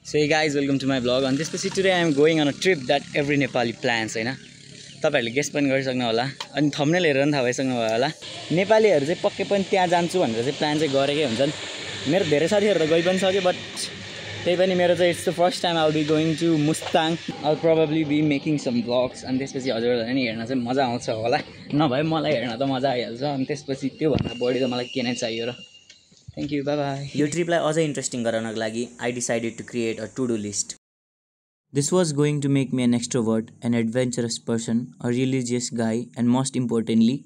So hey guys, welcome to my vlog. On this today I am going on a trip that every Nepali plans, हैन तपाईहरुले guess पनि गरिसक्नु होला अनि thumbnail हेरेर पनि थाहा भइसक्नु भयो होला नेपालीहरु चाहिँ पक्कै पनि त्यहाँ जान्छु भनेर चाहिँ प्लान चाहिँ गरेकै हुन्छन् मेरो धेरै साथीहरु त गइ पनि सक्यो बट त्यही पनि मेरो चाहिँ it's the first time I will be going to Mustang I will probably be making some vlogs अनि त्यसपछि हजुरहरुलाई नि हेर्न चाहिँ मजा आउँछ होला नभए मलाई हेर्न त मजा आइहाल्छ अनि त्यसपछि त्यो भन्दा बढी त मलाई के नै चाहियो र Thank you, bye bye. यो ट्रिपलाई अझै इन्ट्रेस्टिङ गराउनको लागि I decided to create a to-do list. This was going to make me an extrovert, an adventurous person, a religious guy, and most importantly,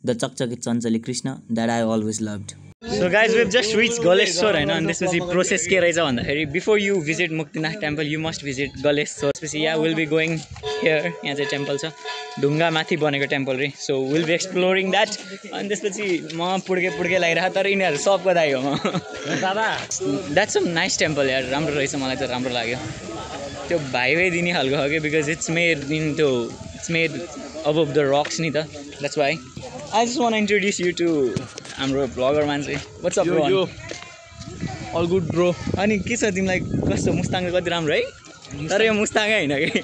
the chakchake chanchale Krishna that I always loved. So guys, we've just reached Galeshwar, हैन अनि त्यसपछि process के रहेछ भन्दाखेरि before you visit Muktinath temple, you must visit Galeshwar. त्यसपछि yeah, we'll be going here. यहाँ चाहिँ temple छ ढुङ्गा माथि बनेको टेम्पल रे. So we'll be exploring that. अनि त्यसपछि म पुड्के लागिरहेको तर यिनीहरु सबको दाइ हो म. दादा, that's a nice temple यार. राम्रो रहेछ मलाई चाहिँ राम्रो लाग्यो. त्यो भाइवे दिने खालको हो के because it's made above the rocks नि त. That's why. I just want to introduce you to हाम्रो ब्लगर मान्छे. What's up bro? All good bro. अनि के छ तिमीलाई कस्तो मुस्ताङ कति राम्रो है तर यो मुस्ताङै हैन के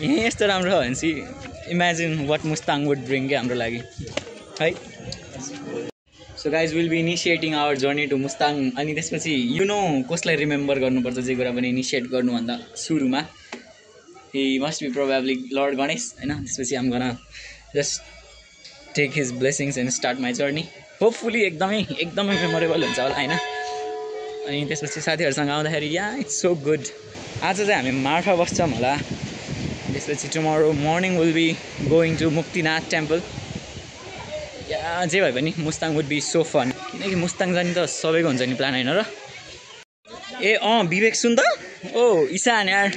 यहाँ यस्तो राम्रो हो भनेसी imagine what Mustang would bring के हाम्रो लागि है. So guys will be initiating our journey to Mustang अनि त्यसपछि यु नो कसलाई रिमेम्बर गर्नुपर्छ जे कुरा पनि इनिशिएट गर्नुभन्दा सुरुमा he must be probably lord Ganesh हैन. त्यसपछि I'm gonna just take his blessings and start my journey. Hopefully एकदमै मेमोरेबल हुन्छ होला हैन. अनि त्यसपछि साथीहरुसँग आउँदाखेरि या इट्स सो गुड. आज चाहिँ हामी मार्फा बस्छौँ होला. त्यसपछि tomorrow morning will be going to Muktinath temple. या जे भए पनि Mustang would be so fun किनकि मुस्ताङ जाने त सबैको हुन्छ नि प्लान हैन र. ए विवेक सुन त ओ ईशान यार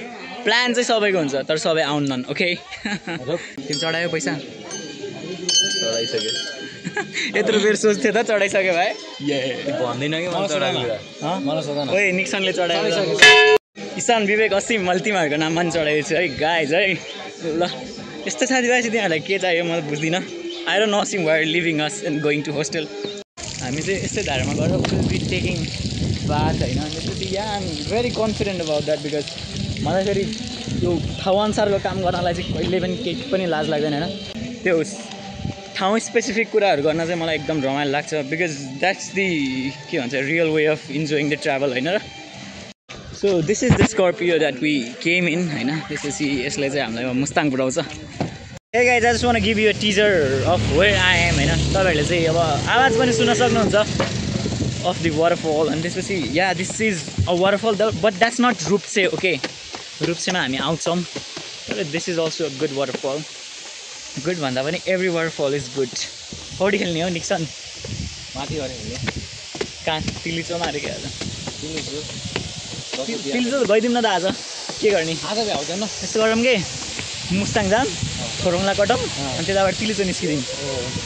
प्लान चाहिँ सबैको हुन्छ तर सबै आउन्नन्. ओके तिमी चढायो पैसा चढाइसक्यो. यत्रो बेर सोच्थ्यो त चढाइसक्यो भाइ भन्दैन कि मलाई चढाएको मलाई सोध्न. ओए निक्सनले चढायो. ईशान विवेक अस्ति मैले तिमीहरूको नाममा पनि चढाएको छु है गाइज है. ल यस्तो साथीभाइ चाहिँ तिमीहरूलाई के चाहियो म बुझ्दिनँ. I don't know since we're leaving us and going to hostel. हामी चाहिँ यस्तै धारामा गएर विल बी टेकिङ बाथ होइन. त्यसपछि या I am very confident about that because मलाई फेरि त्यो ठाउँ अनुसारको काम गर्नलाई चाहिँ कहिले पनि केही पनि लाज लाग्दैन होइन. त्यो ठाउँ स्पेसिफिक कुराहरू गर्न चाहिँ मलाई एकदम रमाइलो लाग्छ बिकज द्याट्स दि के भन्छ real way of enjoying the travel होइन र. So this is the Scorpio that we came in होइन. त्यसपछि यसले चाहिँ हामीलाई मुस्ताङ पुऱ्याउँछ. ए guys I just want give you a teaser of where I am होइन. तपाईँहरूले चाहिँ अब आवाज पनि सुन्न सक्नुहुन्छ अफ दि वाटरफल. अनि त्यसपछि या this is a waterfall but that's not Rupse. Okay रुप्सेमा हामी आउँछौँ तर this is also a good waterfall. Good भन्दा पनि एभ्री वाटरफल इज गुड. पौडी खेल्ने हो निक्सन माथि गऱ्यो भने कहाँ तिलिचोमा अरे के आज तिलीचो तिलिचो त गइदिउँ न त आज के गर्ने. आज भ्याउँदैन यस्तो गरौँ कि मुस्ताङ जाम खोरङला कटौँ अनि त्यताबाट तिलिचो निस्किदिउँ.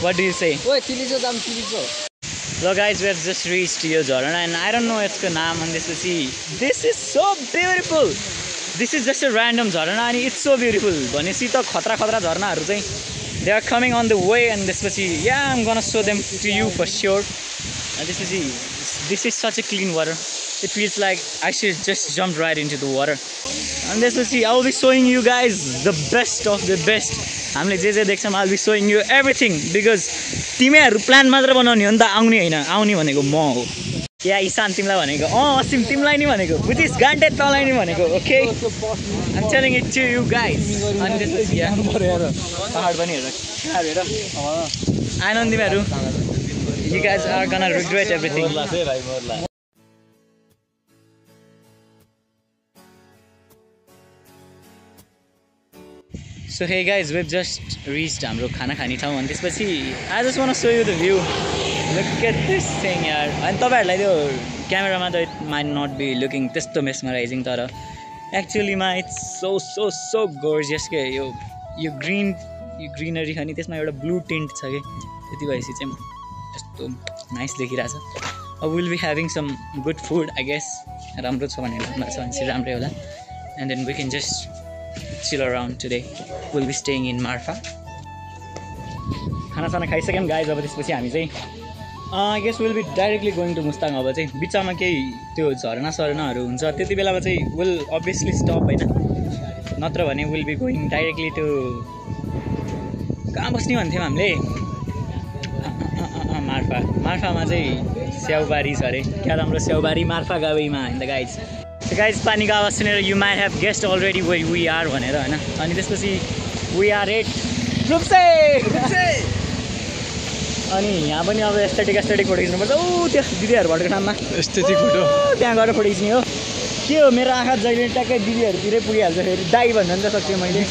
What do you say? ओए तिलीचो जाम तिलीचो. ल guys we have just reached यो झरना एन्ड आई डोन्ट नो यसको नाम. अनि त्यसपछि this is so beautiful. This is just a random झरना अनि इट्स सो ब्युटिफुल भनेपछि त खतरा झरनाहरू चाहिँ they are coming on the way. अनि त्यसपछि या I'm gonna show them to you for sure. अनि त्यसपछि this is such a clean water. It feels like I should just jump right into the water. अनि त्यसपछि I will be showing you guys the best of the best. हामीले जे देख्छौँ I will be showing you everything because तिमीहरू plan मात्र बनाउने हो नि त आउने होइन. आउने भनेको म हो या ईशान तिमीलाई भनेको असिम तिमीलाई नि भनेको बुझिस् गान्टे तँलाई नि भनेको. Okay I am telling it to you guys. अनि त्यसपछि पहाड पनि हेर आनन्द तिमीहरू you guys are gonna regret everything. So hey guys, we've just reached हाम्रो खाना खाने ठाउँ. अनि त्यसपछि I just want to show you the view. Look at this thing यार. अनि तपाईँहरूलाई त्यो क्यामेरामा त it might not be looking त्यस्तो मेस्मराइजिङ तर एक्चुअलीमा इट्स सो गोर्जियस के यो ग्रिनरी छ नि त्यसमा एउटा ब्लू टिन्ट छ कि त्यति भएपछि चाहिँ यस्तो नाइस देखिरहेछ. अब will be having some good food I guess. राम्रो छ भनेर छ भने चाहिँ राम्रै होला. And then we can just chill around today. We'll be staying in Marfa. खाना साना खाइसक्यौँ गाइज. अब त्यसपछि हामी चाहिँ I guess will be directly going to Mustang अब चाहिँ बिचमा केही त्यो झरना सरनाहरू हुन्छ त्यति बेलामा चाहिँ विल अभियसली स्टप होइन नत्र भने will be going directly to कहाँ बस्ने भन्थ्यौँ हामीले मार्फामा चाहिँ स्याउबारी छ अरे क्या राम्रो स्याउबारी मार्फा गाउँमा होइन त गाइज पानीको आवाज सुनेर you might have guessed already where we are भनेर होइन अनि त्यसपछि वी आर एट रुप्से अनि यहाँ पनि अब एस्थेटिक फोटो खिच्नुपर्छ ऊ त्यो दिदीहरूबाट नाममा एस्थेटिक फोटो त्यहाँ गएर फोटो खिच्ने हो के हो मेरो आँखा जहिले ट्याक्कै दिदीहरूतिरै पुगिहाल्छ फेरि दाई भन्नु नि त सक्छु मैले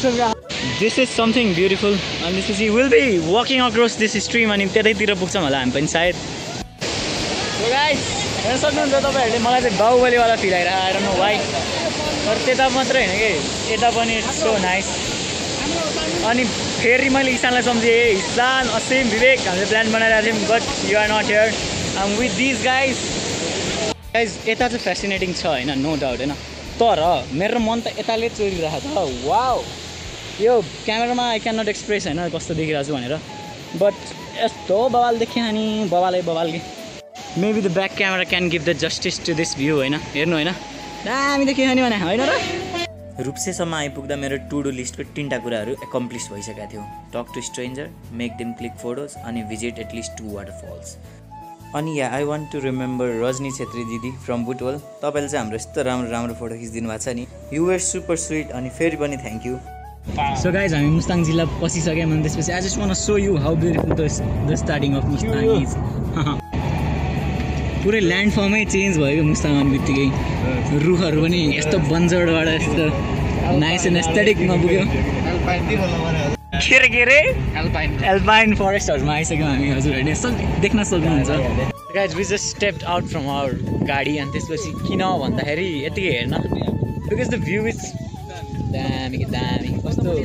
दिस इज समथिङ ब्युटिफुल अनि त्यसपछि will be walking across this stream अनि त्यतैतिर पुग्छौँ होला हामी पनि सायद गाइस हेर्न सक्नुहुन्छ तपाईँहरूले मलाई चाहिँ बाहुबलीवाला फिल आइरहेको आएर नो वाइ तर त्यता मात्रै होइन कि यता पनि सो नाइस अनि फेरि मैले इसानलाई सम्झेँ इसान असीम विवेक हामीले प्लान बनाइरहेको थियौँ but you are not here I am with this guys यता चाहिँ फेसिनेटिङ छ होइन नो डाउट होइन तर मेरो मन त यताले चोरिरहेको छ वाउ यो क्यामेरामा आई क्यान नट एक्सप्रेस होइन कस्तो देखिरहेको छु भनेर बट यस्तो बवाल देखेँ अनि बवालै बवाल कि maybe the back camera can give the justice to this view होइन हेर्नु होइन दामी देख्यो नि भने होइन र रूप्सेसम्म आइपुग्दा मेरो टु डु लिस्टको 3टा कुराहरू एकम्प्लिस भइसकेको थियो talk to stranger make them click photos अनि भिजिट एटलिस्ट 2 वाटरफल्स अनि या I want to remember Rajani Chhetri दिदी फ्रम बुटवल तपाईँले चाहिँ हाम्रो यस्तो राम्रो फोटो खिचिदिनु भएको छ नि यु वर सुपर स्विट अनि फेरि पनि थ्याङ्क यू सो गाइज हामी मुस्ताङ जिल्ला पसिसक्यौँ अनि त्यसपछि I just one so you how beautiful the starting of Mustang is पुरै ल्यान्डफर्मै चेन्ज भयो मुस्ताङ आउने बित्तिकै रुखहरू पनि यस्तो बन्जरबाट यस्तो नाइस एन्ड एस्थेटिकमा पुग्यो के रे एल्पाइन फरेस्टहरूमा आइसक्यौँ हामी हजुरहरूले यसो देख्न सक्नुहुन्छ guys we just stepped out from our गाडी अनि त्यसपछि किन भन्दाखेरि यतिकै हेर्न बिकज द भ्यू इज दामी कस्तो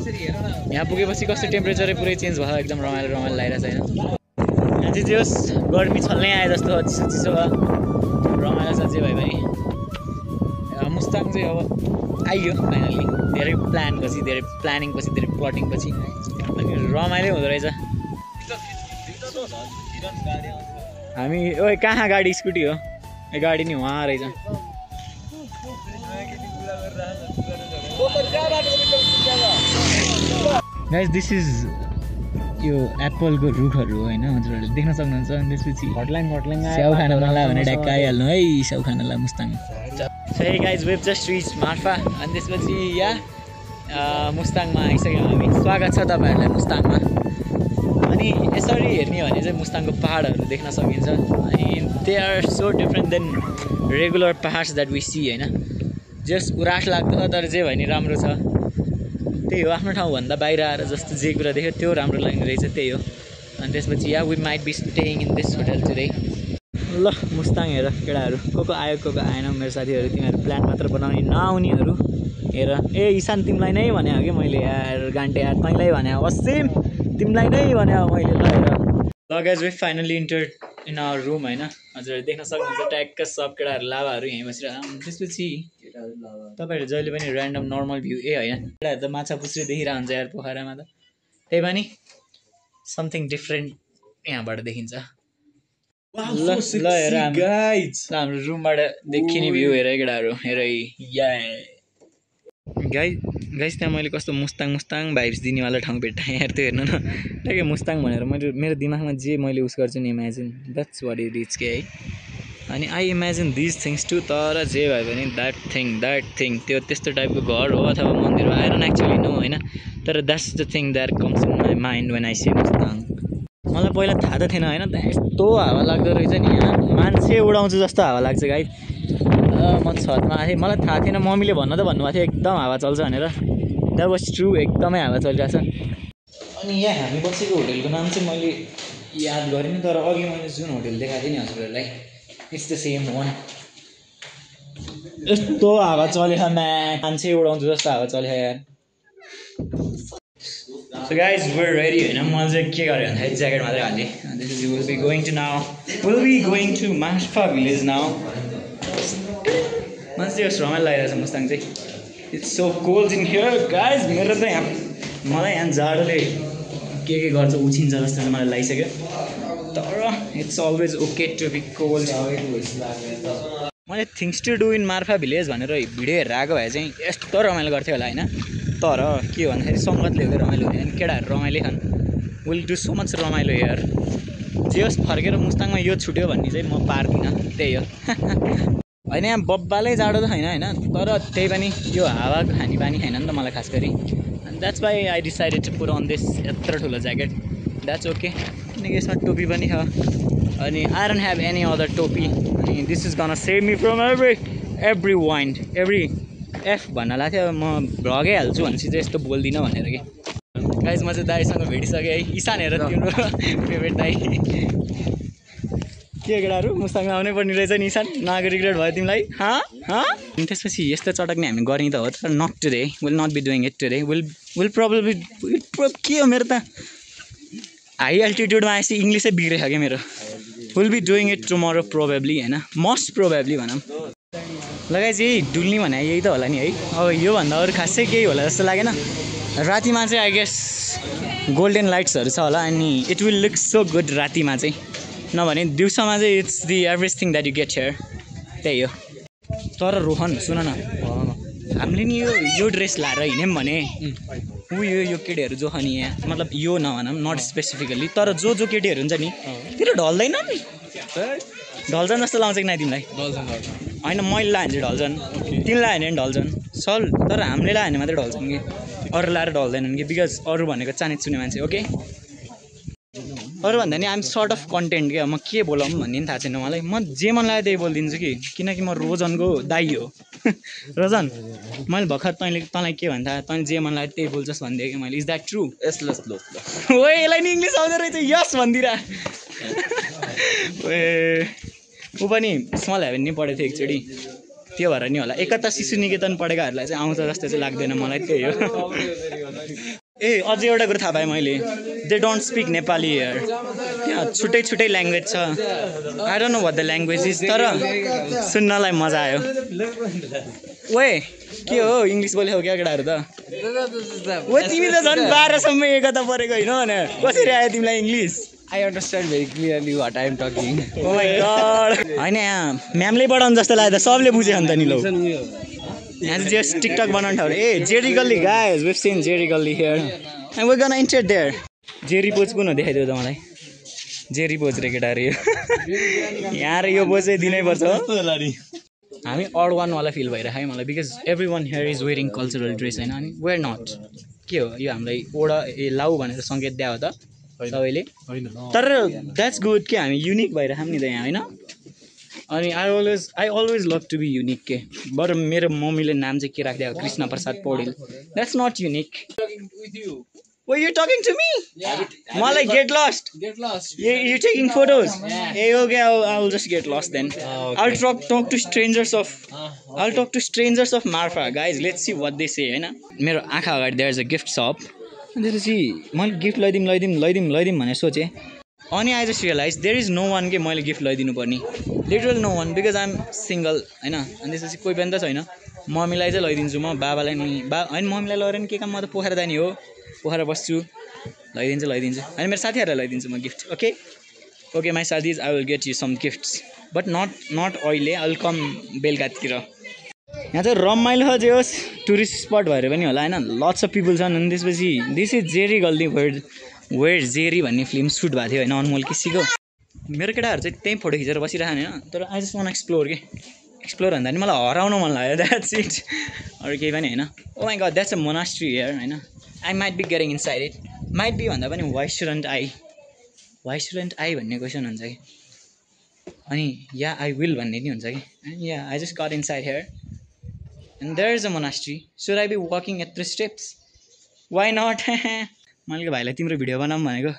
यहाँ पुगेपछि कस्तो टेम्परेचरै पुरै चेन्ज भयो एकदम रमाइलो लागिरहेको छ होइन यहाँ चाहिँ जे होस् गर्मी छल्नै आए जस्तो चिसो भयो रमाइलो छ जे भयो भने मुस्ताङ चाहिँ अब आइयो फाइनल्ली धेरै प्लानपछि धेरै प्लानिङपछि धेरै प्लटिङपछि अनि रमाइलो हुँदो रहेछ हामी ओ कहाँ गाडी स्कुटी हो ए गाडी नि वहाँ रहेछ गाइस दिस इज यो एप्पलको रुखहरू होइन हजुरहरूले देख्न सक्नुहुन्छ अनि त्यसपछि हटल्याङ स्याउ खान मलाई भने ड्याक्क आइहाल्नु है स्याउ खानलाई Mustang so guys web just rich Marpha अनि त्यसपछि या मुस्ताङमा आइसक्यौँ हामी स्वागत छ तपाईँहरूलाई मुस्ताङमा अनि यसरी हेर्ने भने चाहिँ मुस्ताङको पहाडहरू देख्न सकिन्छ अनि they are so different than regular पहाड्स द्याट वी सी होइन जस उरास लाग्दो तर जे भने राम्रो छ त्यही हो आफ्नो ठाउँभन्दा बाहिर आएर जस्तो जे कुरा देख्यो त्यो राम्रो लाग्ने रहेछ त्यही हो अनि त्यसपछि या we might be staying in this hotel today ल मुस्ताङ हेर केटाहरू को आयो को आएन मेरो साथीहरू तिमीहरू प्लान मात्र बनाउने नआउनेहरू हेर ए इसान तिमीलाई नै भने हो कि मैले यार गान्टे यार तैँलाई भने असीम तिमीलाई नै भने मैले ल हेर ल guys we finally entered in our room होइन हजुरहरू देख्न सक्नुहुन्छ ट्याक्क सब केटाहरू लाभाहरू यहीँ बसेर त्यसपछि तपाईँहरू जहिले पनि ऱ्यान्डम नर्मल भ्यू होइन केटाहरू त माछा पुछ्री देखिरहेको हुन्छ यार पोखरामा त त्यही पनि समथिङ डिफ्रेन्ट यहाँबाट देखिन्छ ल हेर हाम्रो रुमबाट देखिने भ्यू हेर केटाहरू हेर गाइस त्यहाँ मैले कस्तो मुस्ताङ भाइब्स दिनेवाला ठाउँ भेट्टाएँ यार त्यो हेर्नु न ट्याक्कै मुस्ताङ भनेर मेरो दिमागमा जे मैले उस गर्छु नि imagine that's what it is के है अनि I imagine this things too तर जे भयो भने द्याट थिङ त्यो त्यस्तो टाइपको घर हो अथवा मन्दिर हो आई डोन्ट एक्चुअली नो होइन तर that's the thing that comes in my mind when I see Mustang मलाई पहिला थाहा त थिएन होइन त्यहाँ यस्तो हावा लाग्दो रहेछ नि यहाँ मान्छे उडाउँछु जस्तो हावा लाग्छ गाइस म छतमा आएँ मलाई थाहा थिएन मम्मीले भन्न त भन्नुभएको थियो एकदम हावा चल्छ भनेर द्याट वाज ट्रु एकदमै हावा चलिरहेछ अनि यहाँ हामी बसेको होटेलको नाम चाहिँ मैले याद गरेँ तर अघि मैले जुन होटेल देखाएको थिएँ नि हजुरहरूलाई इट्स द सेम वान यस्तो हावा चलेछ मान्छे उडाउँछु जस्तो हावा चलेछ यार So guys, we're ready होइन मैले चाहिँ के गरेँ भन्दाखेरि ज्याकेट मात्रै हालेँ and this is we'll be going to Marfa village now मान्छे यो रमाइलो लागिरहेछ मुस्ताङ चाहिँ it's so cold in here guys मेरो त यहाँ मलाई यहाँ जाडोले के गर्छ उछिन्छ जस्तो चाहिँ मलाई लागिसक्यो तर it's always okay to be cold मैले things to do in Marpha village भनेर भिडियो हेरेर आएको भए चाहिँ यस्तो रमाइलो गर्थ्यो होला होइन तर के भन्दाखेरि सङ्गत ल्याउँदै रमाइलो हुने अनि केटाहरू रमाइलो खान् विल डु सो मच रमाइलो हेयर जे होस् फर्केर मुस्ताङमा यो छुट्यो भन्ने चाहिँ म पार्दिनँ त्यही हो होइन यहाँ बब्बालै जाडो त छैन होइन तर त्यही पनि यो हावाको खानेपानी छैन नि त मलाई खास गरी and that's why I decided to put on this यत्रो ठुलो ज्याकेट द्याट्स ओके किनकि यसमा टोपी पनि छ अनि I don't have any other टोपी अनि this is gun save me from every wind every F भन्न लाग्थ्यो म भ्लगै हाल्छु भनेपछि चाहिँ यस्तो बोल्दिनँ भनेर कि गाइज म चाहिँ दाईसँग भेटिसकेँ है इसान हेर तिम्रो फेभरेट दाई के केटाहरू मुस्ताङमा आउनै पर्ने रहेछ नि इसान नआएको रिग्रेट भयो तिमीलाई अनि त्यसपछि यस्तो चटक्ने हामी गर्ने त हो तर not today will not be doing it today will probably के हो मेरो त हाई एल्टिट्युडमा आएपछि इङ्ग्लिसै बिग्रेछ क्या मेरो will be doing it tomorrow probably होइन मोस्ट प्रोबेब्ली भनौँ लगाइ चाहिँ डुल्ने भने यही त होला नि है अब योभन्दा अरू खासै केही होला जस्तो लागेन रातिमा चाहिँ आई गेस गोल्डन लाइट्सहरू छ होला अनि it will look so good रातिमा चाहिँ नभने दिउँसोमा चाहिँ it's the everything that you get here त्यही हो तर रोहन सुन न हामीले नि यो ड्रेस लाएर हिँड्यौँ भने यो केटीहरू जो छ नि यहाँ मतलब यो नभनौँ नट स्पेसिफिकली तर जो केटीहरू हुन्छ नि त्यो ढल्दैन नि ढल्छन् जस्तो लाउँछ कि न तिमीलाई होइन मैले लायो भने चाहिँ ढल्छन् तिमीलाई लायो भने ढल्छन् सल तर हामीले लायो भने मात्रै ढल्छन् कि अरू लाएर ढल्दैनन् कि बिकज अरू भनेको चाने चुने मान्छे ओके अरू भन्दा नि आइएम सर्ट अफ कन्टेन्ट क्या म के बोलाऊँ भन्ने नि थाहा छैन मलाई म जे मन लाग्यो त्यही बोलिदिन्छु कि किनकि म रोजनको दाइ हो रोजन मैले भर्खर तँलाई के भन्दा तैँले जे मन लाग्यो त्यही बोल्छस् भनिदिएँ कि मैले इज द्याट ट्रु यस ल ओ यसलाई नि इङ्ग्लिस आउँदो रहेछ यस भनिदिएर ए ऊ पनि स्मल हेभन नि पढेको थियो एकचोटि त्यो भएर नि होला एकता शिशु निकेतन पढेकाहरूलाई चाहिँ आउँछ जस्तो चाहिँ लाग्दैन मलाई त्यही हो ए अझै एउटा कुरो थाहा पाएँ मैले they don't speak Nepali here त्यहाँ छुट्टै छुट्टै ल्याङ्ग्वेज छ I don't know what the language is तर सुन्नलाई मजा आयो ओए के हो इङ्ग्लिस बोलेको क्या केटाहरू त ओ तिमी त झन् 12सम्म एकता परेको होइन भने कसरी आयो तिमीलाई English I understand very clearly what I am talking. Oh my god. हैन यहाँ म्यामले पढाउनु जस्तो लाग्यो त सबले बुझ्यो नि त नि लौ यहाँ चाहिँ जस्ट टिकटक बनाउनु ठाउँ ए जेरी गल्ली गाइज we've seen जेरी गल्ली here and we're gonna enter there Jerry pose कुन हो देखाइदियो त मलाई जेरी पोज रे केटाहरू यहाँ र यो पोज चाहिँ दिनैपर्छ हो हामी अड वान वाला फिल भइरहेको है मलाई because every one here is wearing cultural dress होइन अनि वेयर नट के हो यो हामीलाई ओडा लाउ भनेर सङ्केत दियो हो त सबैले तर द्याट्स गुड के हामी युनिक भइरहेको नि त यहाँ होइन अनि I always love to be unique के बरु मेरो मम्मीले नाम चाहिँ के राखिदिएको Krishna Prasad Paudel that's not unique Were you talking to me? Yeah. Malai, get lost. Get lost. You're taking photos? Yeah. Hey, okay, I'll just get lost then. Okay. I'll talk to strangers of... Okay. I'll talk to strangers of Marfa. Guys, let's see what they say, होइन मेरो आँखा अगाडि there's a gift shop. त्यसपछि मैले gift लैदिउँ भनेर सोचेँ अनि I just realise there is no one के मैले गिफ्ट लैदिनु पर्ने literal no one because I am single होइन अनि त्यसपछि कोही पनि त छैन मम्मीलाई चाहिँ लैदिन्छु म बाबालाई नि होइन मम्मीलाई लगेर नि के काम म त पोखरा जाने हो पोखरा बस्छु लैदिन्छु अनि मेरो साथीहरूलाई लैदिन्छु म गिफ्ट ओके माई साथीज I will get you some gifts but not अहिले आई विल कम बेलुकातिर यहाँ चाहिँ रमाइलो जे होस् टुरिस्ट स्पट भएर पनि होला होइन लट्स अफ पिपल छन् अनि त्यसपछि दिस इज जेरी गल्ली वेयर जेरी भन्ने फिल्म सुट भएको थियो होइन अनमोल किसीको मेरो केटाहरू चाहिँ त्यहीँ फोटो खिचेर बसिरहेको होइन तर आई जस्ट वान एक्सप्लोर भन्दा नि मलाई हराउन मन लाग्यो द्याट्स इट अरू केही पनि होइन oh my god that's a monastery here होइन I might be getting inside it might be भन्दा पनि वाइ सुडन्ट आई भन्ने क्वेसन हुन्छ कि अनि या आई विल भन्ने नि हुन्छ कि या I just got inside here and there is a monastery should I be walking यत्रो स्टेप्स वाइ नट मैले भाइलाई तिम्रो भिडियो बनाऊँ भनेको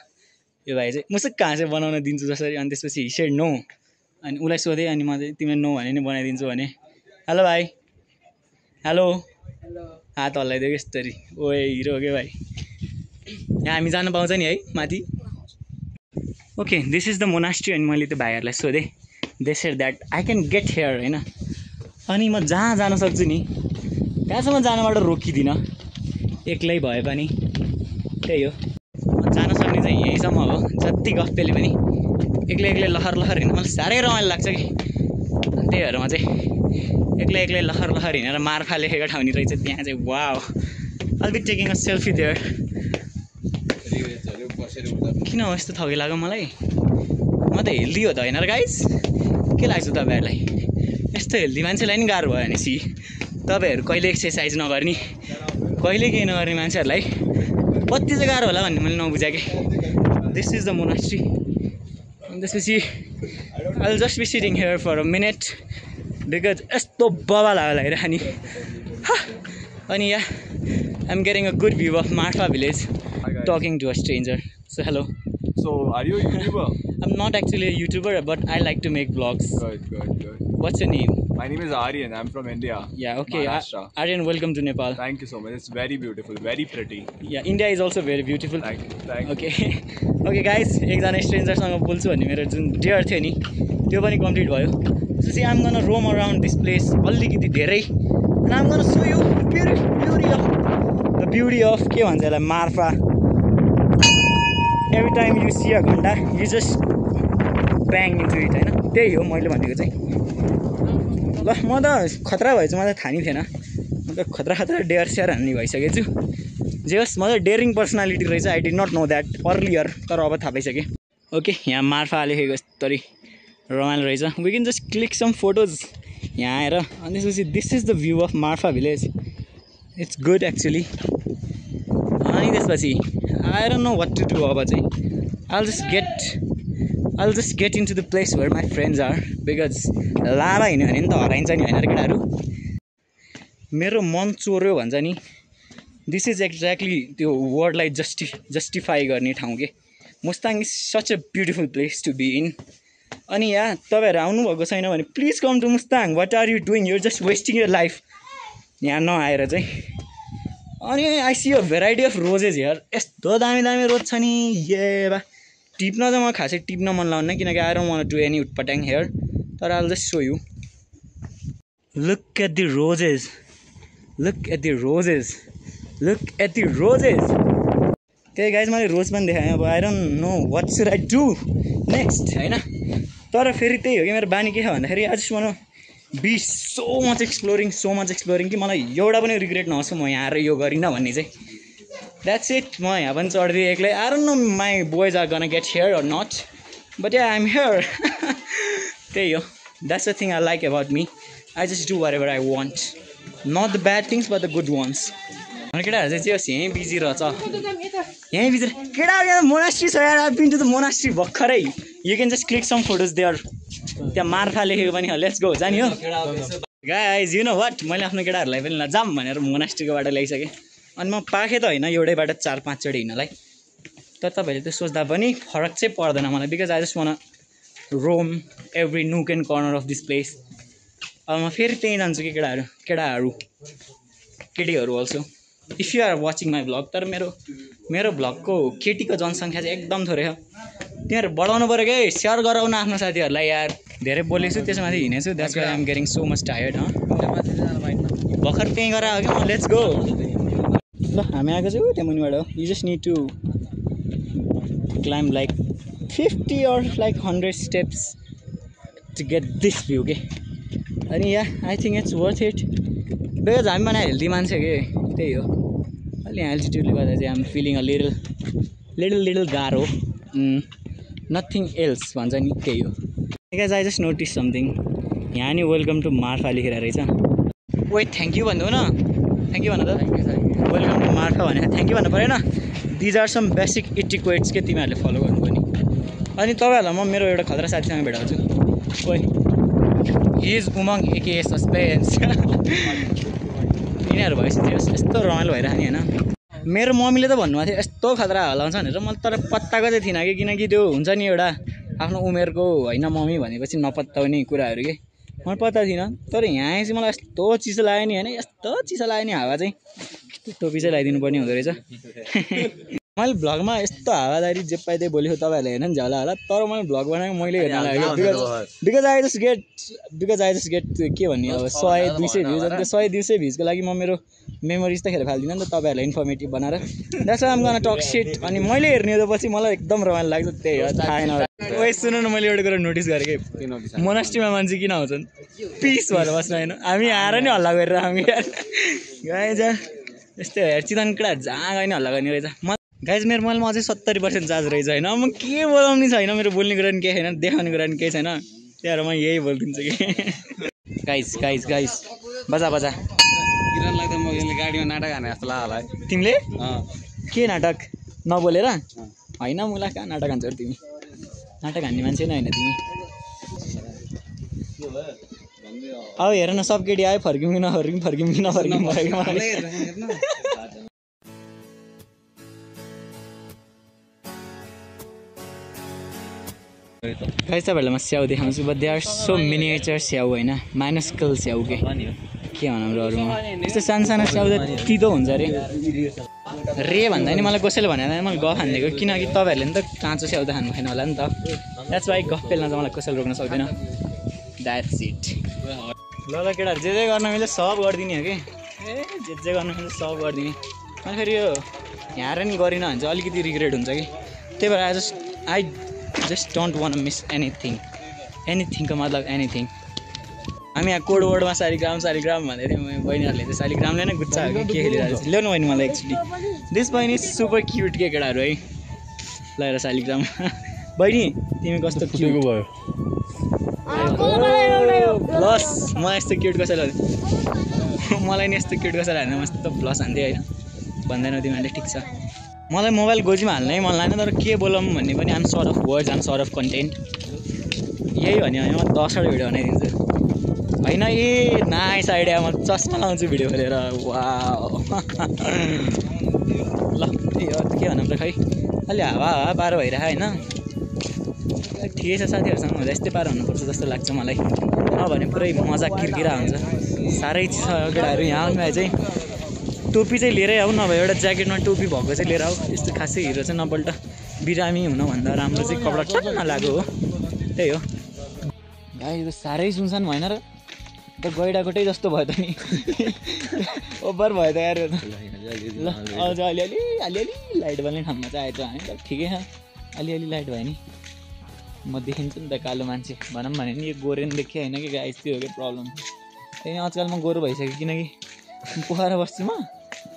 यो भाइ चाहिँ मुसुक्क हाँसेर बनाउन दिन्छु जसरी अनि त्यसपछि हिसेड नो अनि उसलाई सोधेँ अनि म चाहिँ तिमीले नो भने नि बनाइदिन्छु भने हेलो भाइ हेलो हात हल्लाइदियो कि यस्तरी ओए हिरो के भाइ यहाँ हामी जान पाउँछ नि है माथि okay this is the monastery अनि मैले त्यो भाइहरूलाई सोधेँ they said that I can get here होइन अनि म जहाँ जान सक्छु नि त्यहाँसम्म जानबाट रोकिदिनँ एक्लै भए पनि त्यही हो जान सक्ने चाहिँ यहीँसम्म हो जति गफ पेले पनि एक्लै एक्लै लहर लहर हिँड्न मलाई साह्रै रमाइलो लाग्छ कि त्यही भएर म चाहिँ एक्लै एक्लै लहर लहर हिँडेर मार्फा लेखेको ठाउँ नि रहेछ त्यहाँ चाहिँ wow I'll be taking a selfie there किन हो यस्तो थकी लाग्यो मलाई म त हेल्दी हो त होइन र गाइस के लाग्छ तपाईँहरूलाई यस्तो हेल्दी मान्छेलाई नि गाह्रो भयो भनेपछि तपाईँहरू कहिले एक्सर्साइज नगर्ने कहिले केही नगर्ने मान्छेहरूलाई कति चाहिँ गाह्रो होला भन्ने मैले नबुझेँ कि दिस इज द मोनास्ट्री अनि त्यसपछि I'll just be sitting here for a minute because यस्तो बबा लागिरहेको नि अनि या I'm getting a good view of Marfa village talking to a stranger. So hello. So are you a YouTuber? I'm not actually a YouTuber, but I like to make vlogs. Good. What's your name? My name is Aryan. I'm from India. Yeah, okay. Maharashtra. Aryan, welcome to Nepal. Thank you so much. It's very beautiful, very pretty. Yeah, India is also very beautiful. Thank you. Okay. Okay guys, एकजना स्ट्रेन्जरसँग बोल्छु भन्ने मेरो जुन dare थियो नि त्यो पनि complete भयो. So see, I'm gonna roam around this place अलिकति धेरै and I'm gonna show you the beauty of के भन्छ यसलाई Marfa. Every time you see a ghanda, you just bang into it हैन त्यही हो मैले भनेको चाहिँ ल म त खतरा भएछु मलाई थाहा नि थिएन म त खतरा डेयर सेयर हान्ने भइसकेको छु जे होस् म त डेयरिङ पर्सनालिटी रहेछ I did not know that earlier तर अब थाहा पाइसकेँ ओके यहाँ मार्फा लेखेको यस्तरी रमाइलो रहेछ we can just click some photos यहाँ आएर अनि त्यसपछि this is the view of Marpha village it's good actually अनि त्यसपछि I don't know what to do अब चाहिँ I'll just get into the place where my friends are because लाभा हिँड्यो भने नि त हराइन्छ नि होइन र केटाहरू मेरो मन चोर्यो भन्छ नि दिस इज एक्ज्याक्टली त्यो वर्डलाई जस्टिफाई गर्ने ठाउँ के Mustang is such a beautiful place to be in अनि यहाँ तपाईँहरू आउनुभएको छैन भने please come to Mustang what are you doing your just wasting your life यहाँ नआएर चाहिँ अनि I see a variety of roses here यस्तो दामी रोज छ नि ये बा टिप्न चाहिँ म खासै टिप्न मन लाग्दैन किनकि I don't want to do any उटपटाङ हेयर तर I will just show you look at the roses त्यही गाइज मैले रोज पनि देखाएँ अब I don't know what should I do next होइन तर फेरि त्यही हो कि मेरो बानी के छ भन्दाखेरि I just want be so much exploring कि मलाई एउटा पनि रिग्रेट नहोस् म यहाँ आएर यो गरिनँ भन्ने चाहिँ द्याट्स इट म यहाँ पनि चढ्दिएँ एक्लै I don't know my boys are gonna get here or not but yeah I am here त्यही हो that's the thing I like about me I just do what ever I want not the bad things but the good ones अनि केटाहरू चाहिँ होस् यहीँ busy रहेछ यहीँ busy केटाहरू यहाँ मोनास्ट्री छ यार I been to the monastery भर्खरै you can just click some photos there त्यहाँ मार्फा लेखेको पनि लेट्स गो जाने हो गाइज यु नो वाट मैले आफ्नो केटाहरूलाई पनि जाम भनेर मोनास्ट्रीको बाटो ल्याइसकेँ अनि म पाखेँ त होइन एउटै बाटो 4-5 चोटि हिँड्नलाई तर तपाईँहरूले त्यो सोच्दा पनि फरक चाहिँ पर्दैन मलाई because I just want roam every nook and corner of this place अब म फेरि त्यहीँ जान्छु कि केटीहरू also if you are watching my vlog तर मेरो भ्लगको केटीको जनसङ्ख्या चाहिँ एकदम थोरै छ तिमीहरू बढाउनु पऱ्यो कि सेयर गराउन आफ्नो साथीहरूलाई यार धेरै बोलेको छु त्यसमाथि हिँडेछु that's why I am getting so much tired भर्खर त्यहीँ गएर हो कि म लेट्स गो ल हामी आएको चाहिँ त्यहाँ मुनिबाट हो you just need to climb like 50 or like 100 steps to get this view के अनि या I think it's worth it because हामी पनि हेल्दी मान्छे के त्यही हो अलि एल्टिट्युडले गर्दा चाहिँ आम फिलिङ अ लिटल गाह्रो नथिङ एल्स भन्छ नि त्यही हो because I just notice something यहाँ नि वेलकम टु मार्फा लेखेर रहेछ वेट थ्याङ्क यू भन्नु न थ्याङ्क यू भन्नु त वेलकम टु मार्फा भनेर थ्याङ्क यू भन्नु परेन दिज आर सम बेसिक इटिक्वेट्स के तिमीहरूले फलो गर्नुपर्ने अनि तपाईँहरूलाई म मेरो एउटा खतरा साथीसँग भेटाउँछु ओइ he is Umang A K suspense यिनीहरू भएपछि यस्तो रमाइलो भइरहेको नि होइन मेरो मम्मीले त भन्नुभएको थियो यस्तो खतरा हल्लाउँछ भनेर मैले तर पत्ताको चाहिँ थिइनँ कि किनकि त्यो हुन्छ नि एउटा आफ्नो उमेरको होइन मम्मी भनेपछि नपत्ताउने कुराहरू के मलाई पत्ता थिइनँ तर यहाँ चाहिँ मलाई यस्तो चिसो लाग्यो नि होइन यस्तो चिसो लाग्यो नि हावा चाहिँ टोपी चाहिँ लगाइदिनु पर्ने हुँदो रहेछ मैले भ्लगमा यस्तो हावादारी जे पाइदिए बोलेको तपाईँहरूले हेर्नु नि झ्याला होला तर मैले भ्लग बनाएको मैले हेर्न लाग्यो बिकज आई जस्ट गेट के भन्ने अब 100-200 भ्युज अनि त्यो 100-200 भ्युजको लागि म मेरो मेमोरिज त खेर फाल्दिनँ नि त तपाईँहरूलाई इन्फर्मेटिभ बनाएर that's why I'm gonna talk shit अनि मैले हेर्ने त पछि मलाई एकदम रमाइलो लाग्छ त्यही हो थाहा छैन गाइस सुन्नु न मैले एउटा कुरा नोटिस गरेँ के मोनास्ट्रीमा मान्छे किन आउँछन् पिस भएर बस्न होइन हामी आएर नि हल्ला गरेर हामी गाइज यस्तै हो यार चितवन केटाहरू जहाँ गयो नि हल्ला गर्ने रहेछ गाइज मेरो मोबाइलमा अझै 70% चार्ज रहेछ होइन म के बोलाउने छैन मेरो बोल्ने कुरा नि केही छैन देखाउने कुरा नि केही छैन त्यही भएर म यही बोलिदिन्छु कि गाइज बजा किरणलाई त म यसले गाडीमा नाटक हाने जस्तो लाग्यो होला है तिमीले के नाटक नबोलेर होइन मुला कहाँ नाटक हान्छौ तिमी नाटक हान्ने मान्छे नै होइन तिमी अब हेर न सब केटी आयो फर्किउँ कि नफर्किउँ गाइस तपाईँहरूलाई म स्याउ देखाउँछु but they are so miniature स्याउ होइन माइनस्कल स्याउ के भनौँ र अरूमा यस्तो सानो स्याउ त तितो हुन्छ अरे रे भन्दा नि मलाई कसैले भनेर मैले गफ हानिदिएको किनकि तपाईँहरूले नि त काँचो स्याउ त खानु भएन होला नि त द्याट्स वाइ गफ पेल्न चाहिँ मलाई कसैले रोक्न सक्दैन द्याट्स इट ल केटाहरू जे गर्न मिल्छ सब गरिदिने हो कि जे गर्न मिल्छ सब गरिदिने अनि फेरि यो यहाँ नि गरिनँ भने चाहिँ अलिकति रिग्रेट हुन्छ कि त्यही भएर I just don't want miss एनिथिङको मतलब एनिथिङ हामी यहाँ कोडवर्डमा शालिग्राम भन्दै थियौँ बहिनीहरूले चाहिँ शालिग्रामले नै गुच्चा हो कि के खेलिरहेको छ ल्याउनु बहिनी मलाई एक्चुली दिस बहिनी सुपर क्युट के केटाहरू है ल हेर शालिग्राम बहिनी तिमी कस्तो क्युट भयो प्लस म यस्तो क्युट कसैलाई मलाई नि यस्तो क्युट कसैलाई हाल्दैन म यस्तो प्लस हान्थेँ होइन भन्दैनौ तिमीहरूले ठिक छ मलाई मोबाइल गोजीमा हाल्नै मन लागेन तर के बोलौँ भन्ने पनि um sort of words um sort of content यही भन्यो भने म 10 वटा भिडियो बनाइदिन्छु होइन ए नाइस आइडिया म चस्मा लाउँछु भिडियो खोलेर वा ल के भनौँ त खै अलि हावा पारो भइरहेको होइन ठिकै छ साथीहरूसँग हुँदा यस्तै पारो हुनुपर्छ जस्तो लाग्छ मलाई नभने पुरै मजा किरकिरा हुन्छ साह्रै छ केटाहरू यहाँ आउनु भए चाहिँ टोपी चाहिँ लिएरै आऊ नभए एउटा ज्याकेटमा टोपी भएको चाहिँ लिएर आऊ यस्तो खासै हिरो चाहिँ नपल्ट बिरामी हुनभन्दा राम्रो चाहिँ कपडा टन्न लाग्यो हो त्यही हो गाई त साह्रै सुनसान भएन र त गैडाकोटै जस्तो भयो त नि ओभर भयो त यार ल अझ अलिअलि लाइट बल्ने ठाउँमा चाहिँ आएछ हामी त ठिकै छ अलिअलि लाइट भयो नि म देखिन्छु नि त कालो मान्छे भनौँ भने नि यो गोरे नि देखेँ होइन कि गाई त्यो हो कि प्रब्लम त्यही आजकल म गोरो भइसक्यो किनकि पोखर बस्छु म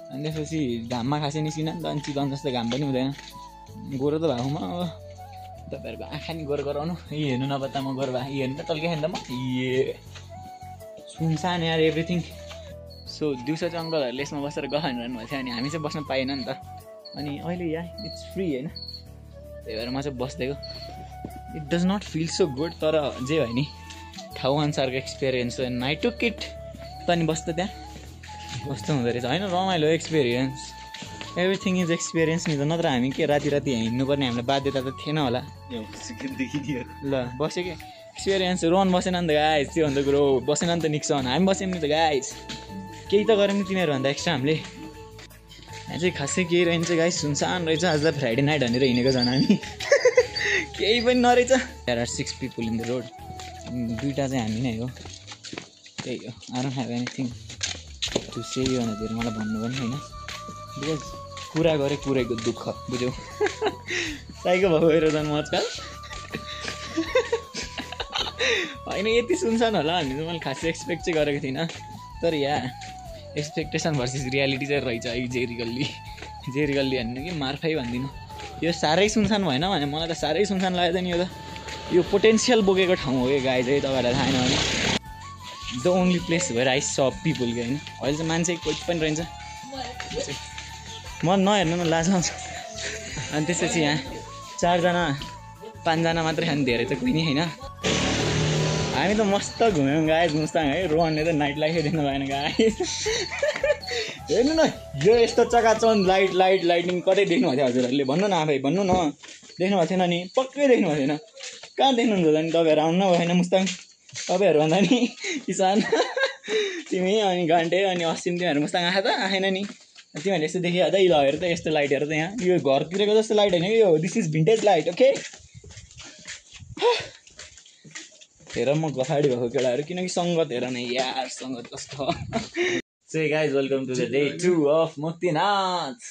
अनि त्यसपछि घाममा खासै निस्किन नि त अनि चितवन जस्तो घाम पनि हुँदैन गोरो त भएको म तपाईँहरूको आँखा नि गोरो गराउनु यी हेर्नु नपत्ता म गोरो भएको यी हेर्नु त तल्के नि त म सुनसान यार एभ्रिथिङ सो दिउँसो चाहिँ अङ्कलहरूले यसमा बसेर गफाइरहनु भएको थियो अनि हामी चाहिँ बस्न पाएन नि त अनि अहिले या इट्स फ्री होइन त्यही भएर म चाहिँ बस्दिएको it does not feel so good तर जे भयो नि ठाउँ अनुसारको एक्सपिरियन्स हो एन्ड आई टुक इट त अनि बस्दा त्यहाँ कस्तो हुँदो रहेछ होइन रमाइलो एक्सपिरियन्स एभ्रिथिङ इज एक्सपिरियन्स नि त नत्र हामी के राति हिँड्नुपर्ने हामीलाई बाध्यता त थिएन होला ल बस्यो कि एक्सपिरियन्स रोन बसेन नि त गाइस त्यो भन्दा कुरो बसेन नि त निक्सन हामी बस्यौँ नि त गाइस केही त गऱ्यौँ नि तिमीहरूभन्दा एक्स्ट्रा हामीले यहाँ चाहिँ खासै केही रहन्छ गाइस सुनसान रहेछ आज त फ्राइडे नाइट भनेर हिँडेको झन् हामी केही पनि नरहेछ there are 6 people in the road दुईवटा चाहिँ हामी नै हो त्यही हो I don't have anything to say यो भनेर मलाई भन्नु पनि होइन बिकज कुरा गरे कुरैको दुःख बुझ्यौ साइको भएको हेर झन् म आजकल होइन यति सुनसान होला भन्ने चाहिँ मैले खासै एक्सपेक्ट चाहिँ गरेको थिइनँ तर यहाँ एक्सपेक्टेसन भर्सेस रियालिटी चाहिँ रहेछ है जेरी गल्ली भन्नु कि मार्फै भन्दिनँ यो साह्रै सुनसान भएन भने मलाई त साह्रै सुनसान लाग्यो त नि यो पोटेन्सियल बोकेको ठाउँ हो यो गाई चाहिँ तपाईँहरूलाई थाहा छैन भने द ओन्ली प्लेस भएर आई सप पिपुल कि होइन अहिले चाहिँ मान्छे कोही पनि रहन्छ म नहेर्नु न लाज आउँछ अनि त्यसपछि यहाँ 4-5जना मात्रै खाने धेरै त कोही नि होइन हामी त मस्त घुम्यौँ गाइस मुस्ताङ है रोहनले त नाइट लाइफै देख्नु भएन गाइस हेर्नु न यो यस्तो चकाचौँध लाइटिङ कतै देख्नु भएको थियो हजुरहरूले भन्नु न आफै भन्नु न देख्नु भएको थिएन नि पक्कै देख्नु भएको थिएन कहाँ देख्नुहुन्छ होला नि तपाईँहरू आउनु भएन मुस्ताङ तपाईँहरू भन्दा नि किसान तिमी अनि घन्टे अनि अस्ति तिमीहरू मुस्ताङ आएको त आएन नि तिमीहरूले यस्तो देखियो त ल हेर त यस्तो लाइटहरू त यहाँ यो घरतिरको जस्तो लाइट होइन यो this is vintage light okay हेर म गफाडी भएको केटाहरू किनकि सङ्गत हेर न यार सङ्गत कस्तो So hey guys, welcome to the day 2 of Muktinath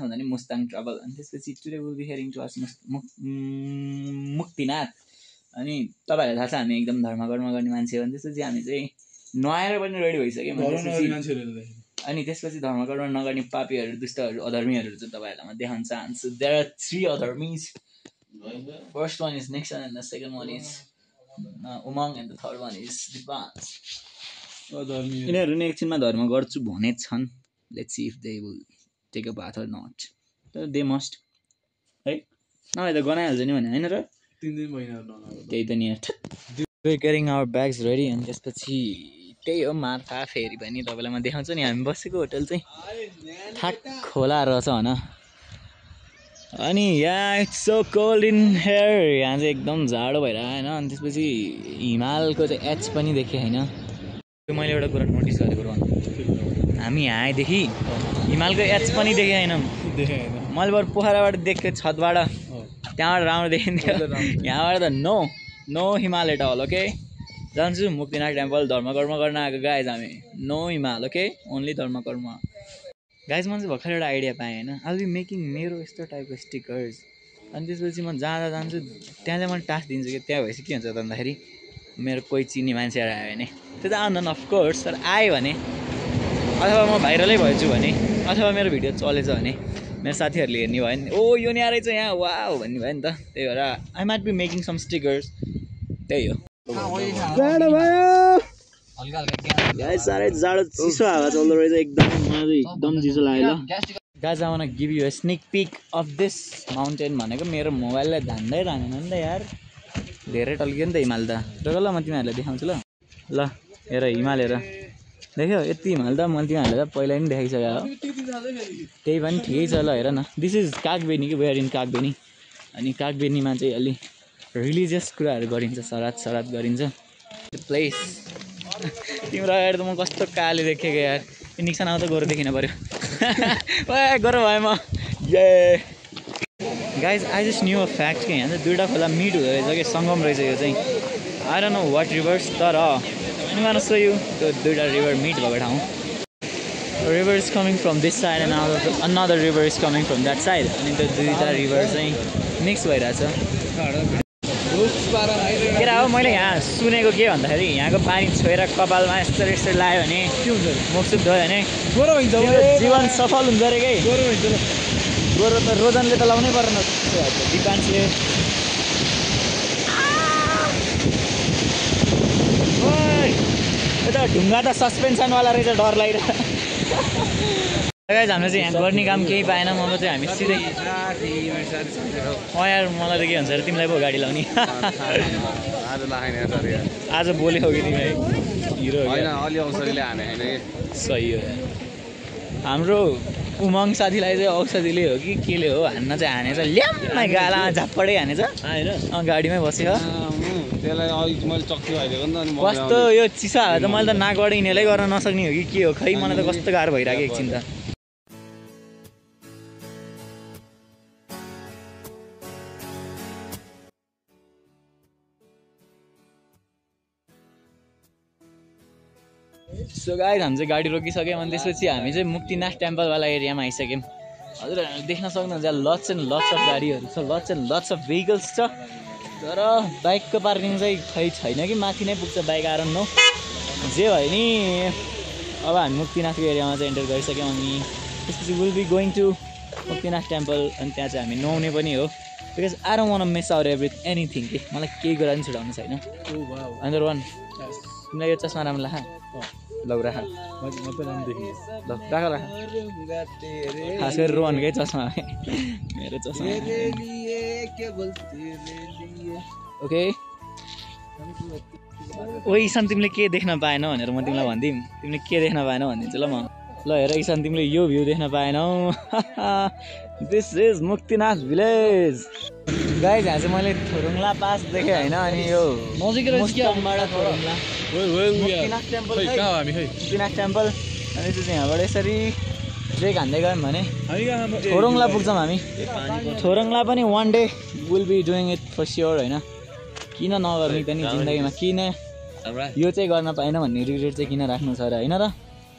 भन्दा नि मुस्ताङ ट्राभल. अनि त्यसपछि टुडे विल बी हेयरिङ टु अस मुक्तिनाथ. अनि तपाईँहरूलाई थाहा छ हामी एकदम धर्मकर्म गर्ने मान्छे हो. अनि त्यसपछि हामी चाहिँ नुहाएर पनि रेडी भइसक्यौँ. अनि त्यसपछि धर्मकर्म नगर्ने पापीहरू दुष्टहरू अधर्मीहरू चाहिँ तपाईँहरूलाई म देखाउन चाहन्छु. देयर आर 3 अधर्मीज. First one is Nexon and the second one is Umang and the third one is Dipansh. यिनीहरू नै एकछिनमा धर्म गर्छु भने छन्. Let's see if they will take a path or not. तर दे मस्ट है नभए त गनाइहाल्छ नि भने होइन र 3 महिनाहरू नगर्नु त्यही त नि यार. We carrying our bags ready. अनि त्यसपछि त्यही हो मार्फा फेरि पनि तपाईँलाई म देखाउँछु नि. हामी बसेको होटल चाहिँ ठाक खोला रहेछ होइन. अनि यहाँ it's so cold in here. यहाँ चाहिँ एकदम जाडो भइरहेको होइन. अनि त्यसपछि हिमालको चाहिँ एच पनि देखेँ होइन. मैले एउटा कुरा नोटिस गरेको रहन, हामी यहाँ आएदेखि हिमालको एच पनि देखेँ होइन. मैले बरु पोखराबाट देखेँ छतबाट, त्यहाँबाट राम्रो देखिन्थ्यो. यहाँबाट त नो हिमाल एट अल. ओके जान्छु मुक्तिनाथ टेम्पल धर्मकर्म गर्न आएको गाइज हामी. नो हिमाल. Okay only धर्मकर्म. गाइज म चाहिँ भर्खर एउटा आइडिया पाएँ होइन. आई विल बी मेकिङ मेरो यस्तो टाइपको स्टिकर्स. अनि त्यसपछि म जान्छु त्यहाँ चाहिँ मैले टास्क दिन्छु कि त्यहाँ भएपछि के हुन्छ भन्दाखेरि मेरो कोही चिन्ने मान्छेहरू आयो भने त्यो त आउँदैन अफकोर्स. तर आयो भने अथवा म भाइरलै भएछु भने अथवा मेरो भिडियो चलेछ भने मेरो साथीहरूले हेर्ने भयो नि, ओ यो नि आएछ यहाँ वाउ भन्ने भयो नि त. त्यही भएर I might be making some stickers. त्यही हो. जाडो भयो साह्रै जाडो चिसो हावा चल्दो रहेछ एकदम. मलाई एकदम चिसो लाग्यो. Guys I want give you a sneak pick of this mountain भनेको मेरो मोबाइललाई धान्दै धानेन नि त यार. धेरै टल्कियो नि त हिमाल त. र ल म तिमीहरूलाई देखाउँछु ल. ल हेर हिमाल हेर. देख्यो यति हिमाल त मैले तिमीहरूलाई त पहिला पनि देखाइसकेको हो. त्यही पनि ठिकै छ. ल हेर न दिस इज कागबेनी कि वेयर इन कागबेनी. अनि कागबेनीमा चाहिँ अलि रिलिजियस कुराहरू गरिन्छ. सराद गरिन्छ. प्लेस तिम्रो अगाडि त म कस्तो काले देखेको यार. निक्सन आउँदा गोरो देखिन पऱ्यो. गोरो भयो म. ये guys I just new a fact कि यहाँ चाहिँ 2टा खोला मिट हुँदो रहेछ कि सङ्गम रहेछ यो चाहिँ. I don't know what rivers. तर अनि सो यु त्यो 2टा रिभर मिट भएको ठाउँ. River is coming from this side and another river is coming from that side. अनि त्यो 2टा रिभर चाहिँ मिक्स भइरहेछ. केरा हो मैले यहाँ सुनेको के भन्दाखेरि यहाँको पानी छोएर कपालमा यस्तो लगायो भने के हुन्छ मुखसुख धोयो भने गोरो हुन्छ, जीवन सफल हुन्छ अरे के. गोरो त रोजनले त लाउनै परेन. दिपान्सले यता ढुङ्गा त सस्पेन्सनवाला रहेछ. डर लागिरहेको. हाम्रो चाहिँ यहाँ गर्ने काम केही पाएन. म चाहिँ हामी सिधै यार मलाई त के भन्छ अरे तिमीलाई पो गाडी लाउने. आज बोलेको कि तिमी हिरो सही हो. हाम्रो उमङ साथीलाई चाहिँ औषधिले हो कि केले हो हान्न चाहिँ हानेछ. ल्याम्मै गाला झाप्पडै हानेछ. गाडीमै बस्यो. कस्तो यो चिसो हावा त मैले त नाकबाट यिनीहरूलाई गर्न नसक्ने हो कि के हो खै. मलाई त कस्तो गाह्रो भइरहेको एकछिन त. सो गाइज हामी चाहिँ गाडी रोकिसक्यौँ. अनि त्यसपछि हामी चाहिँ मुक्तिनाथ टेम्पलवाला एरियामा आइसक्यौँ. हजुरहरूले देख्न सक्नुहुन्छ लट्स एन्ड लट्स अफ गाडीहरू छ. Lots and lots of vehicles छ. तर बाइकको पार्किङ चाहिँ खै छैन कि माथि नै पुग्छ बाइक. आएर नो जे भयो नि अब हामी मुक्तिनाथको एरियामा चाहिँ एन्टर गरिसक्यौँ. अनि त्यसपछि will be going to Muktinath temple. अनि त्यहाँ चाहिँ हामी नुहाउने पनि हो. Because I don't want miss out anything के. मलाई केही कुरा पनि छुटाउनु छैन. नम्बर 1 तिमीलाई यो चस्मा राम्रो लाग्छ. लौ राख ल राख खास गरी रोहनकै चस्मा मेरो चस्मा. ओके ओ ईशान तिमीले के देख्न पाएनौ भनेर म तिमीलाई भनिदिउँ. तिमीले के देख्न पाएनौ भनिदिन्छु ल म. ल हेर ईशान तिमीले यो भ्यू देख्न पाएनौ. This is Muktinath village. Guys यहाँ चाहिँ मैले थोरुङला पास देखेँ होइन. अनि यो मुक्तिनाथ टेम्पल. अनि त्यो चाहिँ यहाँबाट यसरी ट्रेक हान्दै गयौँ भने थोरुङला पुग्छौँ हामी. थोरुङला पनि one day will be doing it for sure होइन. किन नगर्ने त नि जिन्दगीमा. किन यो चाहिँ गर्न पाएन भन्ने रिग्रेट चाहिँ किन राख्नु छ र होइन र.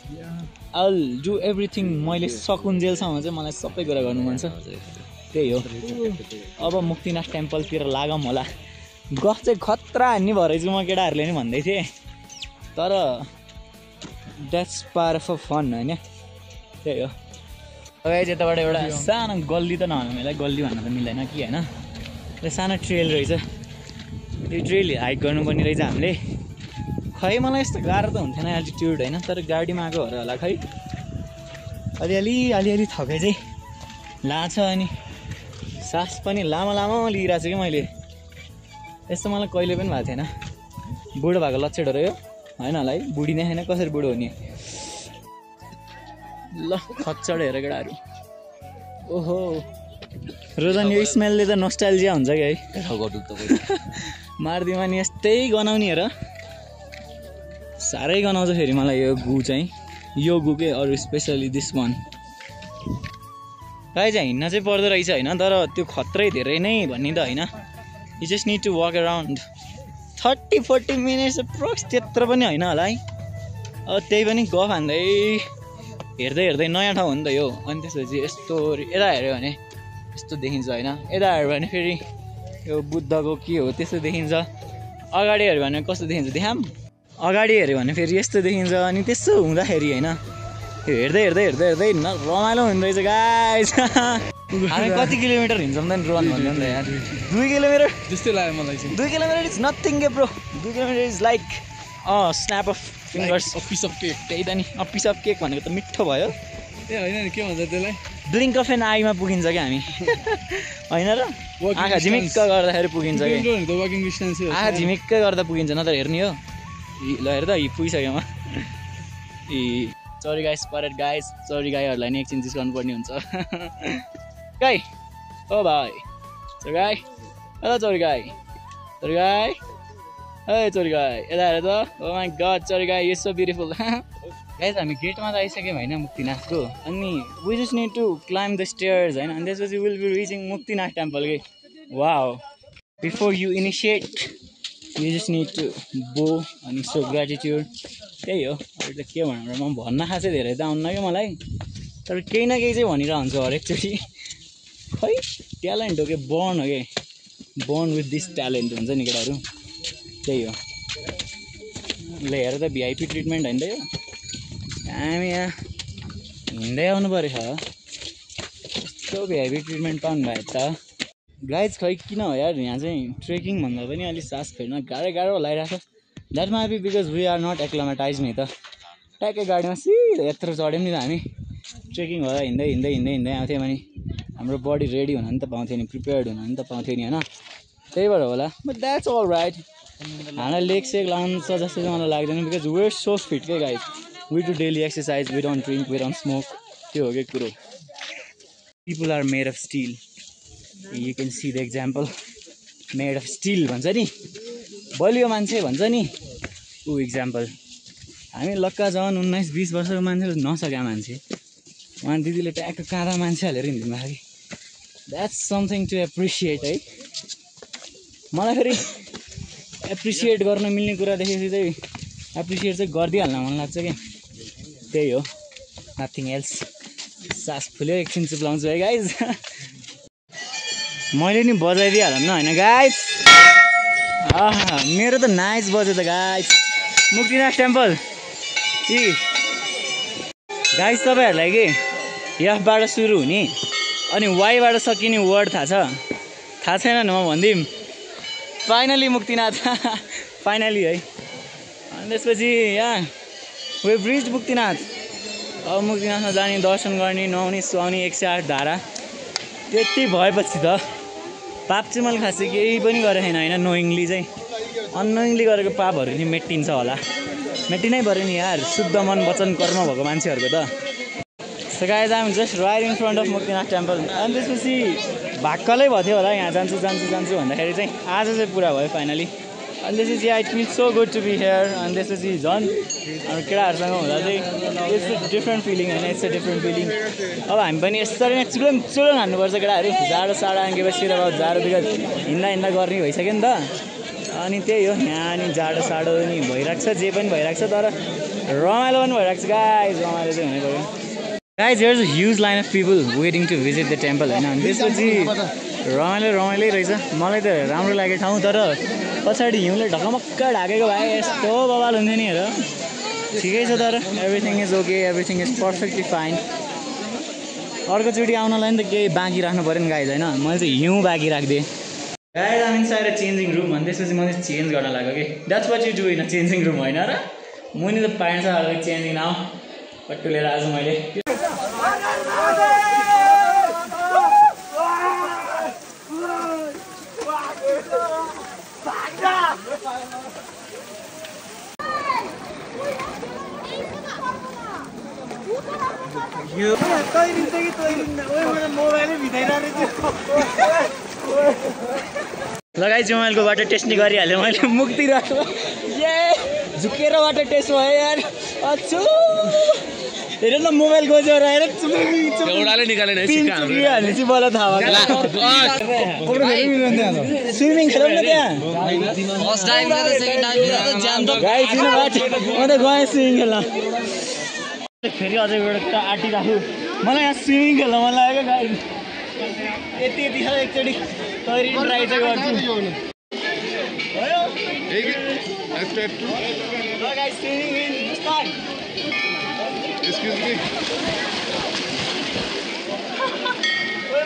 आई विल डु एभ्रिथिङ मैले सकुन्जेलसम्म चाहिँ मलाई सबै कुरा गर्नु मन छ त्यही हो अब मुक्तिनाथ टेम्पलतिर लागौँ होला गफ चाहिँ खतरा हान्ने भएर चाहिँ म केटाहरूले नि भन्दै थिएँ तर द्याट्स पार्ट अफ फन होइन त्यही हो गाइस यताबाट एउटा सानो गल्ली त नभनौँ यसलाई गल्ली भन्न त मिल्दैन कि होइन यो सानो ट्रेल रहेछ यो ट्रेल हाइक गर्नुपर्ने रहेछ हामीले खै मलाई यस्तो गाह्रो त हुन्थेन एल्टिट्युड होइन तर गाडीमा आएको भएर होला खै अलिअलि थकाइ चाहिँ लाग्छ अनि सास पनि लामो लामो लिइरहेको छु कि मैले यस्तो मलाई कहिले पनि भएको थिएन बुढो भएको लक्षण हो र यो होइन होला है बुढी नै छैन कसरी बुढो हुने ल खच्चड हेर केटाहरू ओहो रोजन यो स्मेलले त नोस्टाल्जिया हुन्छ कि है मार्दिमा नि यस्तै गनाउने हेर साह्रै गनाउँछ फेरि मलाई यो गु चाहिँ यो गु के अरू स्पेसली दिस वान गाई चाहिँ हिँड्न चाहिँ पर्दो रहेछ होइन तर त्यो खत्रै धेरै नै भन्ने त होइन you just need to walk around 30-40 minutes approx त्यत्रो पनि होइन होला है अब त्यही पनि गफ हान्दै हेर्दै हेर्दै नयाँ ठाउँ हो नि त यो अनि त्यसपछि यस्तो यता हेऱ्यो भने यस्तो देखिन्छ होइन यता हेऱ्यो भने फेरि यो बुद्धको के हो त्यस्तो देखिन्छ अगाडि हेऱ्यो भने कस्तो देखिन्छ देखाम अगाडि हेऱ्यो भने फेरि यस्तो देखिन्छ अनि त्यस्तो हुँदाखेरि होइन त्यो हेर्दै हेर्दै हेर्दै हेर्दै रमाइलो हुँदो रहेछ गाइस हामी कति किलोमिटर हिँड्छौँ त नि रन भन्नु नि त यार 2 किलोमिटर जस्तै लाग्यो मलाई चाहिँ 2 किलोमिटर इज नथिङ के bro 2 kilometre is like snap of fingers a piece of cake त्यही त नि अ पिस अफ केक भनेको त मिठो भयो ए होइन नि के भन्छ त्यसलाई ब्लिङ्क अफ एन आईमा पुगिन्छ क्या हामी होइन र आँखा झिमिक्क गर्दाखेरि पुगिन्छ कि वकिङ डिस्टेन्स आँखा झिमिक्क गर्दा पुगिन्छ न त हेर्ने हो ल हेर त पुगिसक्यो म sorry guys parade guys sorry गाईहरूलाई नि एकछिन चिज गर्नुपर्ने हुन्छ गाई ओ भाइ चोरी गाई हेलो चोरी गाई ए चोरी गाई यता हेर त ओ माई गड चोरी गाई यस सो ब्युटिफुल गाइस हामी गेटमा त आइसक्यौँ होइन मुक्तिनाथको अनि we just need to climb the stairs होइन अनि त्यसपछि will be reaching Muktinath temple के wow before you initiate you just need to bow अनि सो ग्रेटिट्युड त्यही हो अरू त के भन्नु म भन्न खासै धेरै त आउन्न क्या मलाई तर केही न केही चाहिँ भनिरहेको हुन्छ हरेकचोटि खै ट्यालेन्ट हो कि बर्न हो कि बर्न विथ दिस ट्यालेन्ट हुन्छ नि केटाहरू त्यही हो ल हेर त भिआइपी ट्रिटमेन्ट होइन त यो हामी यहाँ हिँड्दै आउनु परेछ यस्तो भिआइपी ट्रिटमेन्ट पाउनु भयो त गाइज खै किन हो यार यहाँ चाहिँ ट्रेकिङ भन्दा पनि अलिक सास फेर्न गाह्रो लगाइरहेको छ that may be because we are not acclimatise नि त ट्याक्कै गाडीमा सिधै यत्रो चढ्यौँ नि त हामी ट्रेकिङ भएर हिँड्दै हिँड्दै हिँड्दै हिँड्दै आउँथ्यो भने हाम्रो बडी रेडी हुन नि त पाउँथ्यो नि प्रिपेयर्ड हुन नि त पाउँथ्यो नि होइन त्यही भएर होला बट द्याट्स अल राइट हामीलाई लेग सेक लाउनु छ जस्तो चाहिँ मलाई लाग्दैन because we are so fit के guys we do daily exercise we don't drink we don't smoke त्यो हो कि कुरो people are made of steel you can see the example made of steel भन्छ नि बलियो मान्छे भन्छ नि ऊ इक्जाम्पल हामी लक्का झन् 19-20 वर्षको मान्छे नसकेका मान्छे उहाँ दिदीले ट्याक्क काँदा मान्छे हालेर हिँड्नु भएको कि द्याट्स समथिङ टु एप्रिसिएट है मलाई फेरि एप्रिसिएट गर्न मिल्ने कुरा देखेपछि चाहिँ एप्रिसिएट चाहिँ गरिदिइहाल्न मन लाग्छ कि त्यही हो नथिङ एल्स सास फुल्यो एकछिन चुप्लाउँछु है गाइज मैले नि बजाइदिइहालौँ न होइन गाइज मेरो त नाइस बज्यो त गाइज मुक्तिनाथ टेम्पल कि गाइज तपाईँहरूलाई कि एफबाट सुरु हुने अनि वाइबाट सकिने वर्ड थाहा छैन नि म भनिदिउँ फाइनली मुक्तिनाथ फाइनली है अनि त्यसपछि यहाँ वेभ रिच्ड मुक्तिनाथ अब मुक्तिनाथमा जाने दर्शन गर्ने नुहाउने सुहाउने 108 धारा त्यति भएपछि त पाप चाहिँ मैले खासै केही पनि गरेको छैन होइन नोइङली चाहिँ अननोइङली गरेको पापहरू नि मेटिन्छ होला मेटिनै पऱ्यो नि यार शुद्ध मन वचन कर्म भएको मान्छेहरूको त so guys I am just right in front of Muktinath temple अनि त्यसपछि भाक्कलै भएको थियो होला यहाँ जान्छु भन्दाखेरि चाहिँ आज चाहिँ पुरा भयो फाइनली अनि त्यसपछि it feel so good to be here अनि त्यसपछि झन् केटाहरूसँग हुँदा चाहिँ इट्स अ डिफ्रेन्ट फिलिङ होइन इट्स अ डिफ्रेन्ट फिलिङ अब हामी पनि यसरी नै चुलुङ हान्नुपर्छ केटाहरू जाडो साडो आङ्केपछि र जाडो बिगत हिँड्दा गर्ने भइसक्यो नि त अनि त्यही हो यहाँ अनि जाडो साडो नि भइरहेको छ जे पनि भइरहेको छ तर रमाइलो पनि भइरहेको छ गाइज रमाइलो चाहिँ हुनै पऱ्यो guys here is a huge line of people waiting to visit the temple होइन अनि त्यसपछि रमाइलै रहेछ मलाई त राम्रो लागेको ठाउँ तर पछाडि हिउँले ढकमक्क ढाकेको भए यस्तो बवाल हुन्थ्यो नि हेर ठिकै छ तर everything is okay everything is perfectly fine अर्कोचोटि आउनलाई नि त केही बाँकी राख्नु पऱ्यो नि गाइज होइन मैले चाहिँ हिउँ बाँकी राखिदिएँ guys um inside a changing room अनि त्यसपछि मैले चेन्ज गर्न लाग्यो कि that's what you do in a changing room होइन र मुनि त पाइन्छ अलिक चेन्जिङ आऊ पट्टु लिएर आज मैले लगाइछु मोबाइलको बाटो टेस्ट नि गरिहालेँ मैले मुक्ति राख्नु ए झुकेर बाटो टेस्ट भयो यार अच्छु हेर न मोबाइल गोजेर हेर एउटाले निकालेन हाल्ने चाहिँ मलाई थाहा भएको स्विमिङ खेलौँ न त्यहाँ म त गएँ स्विमिङ खेल्न फेरि अझै एउटा आँटिराख्नु मलाई यहाँ स्विमिङ खेल्न मन लाग्यो गाई यति यतिखेर एकचोटि तैरी ट्राई चाहिँ गर्छु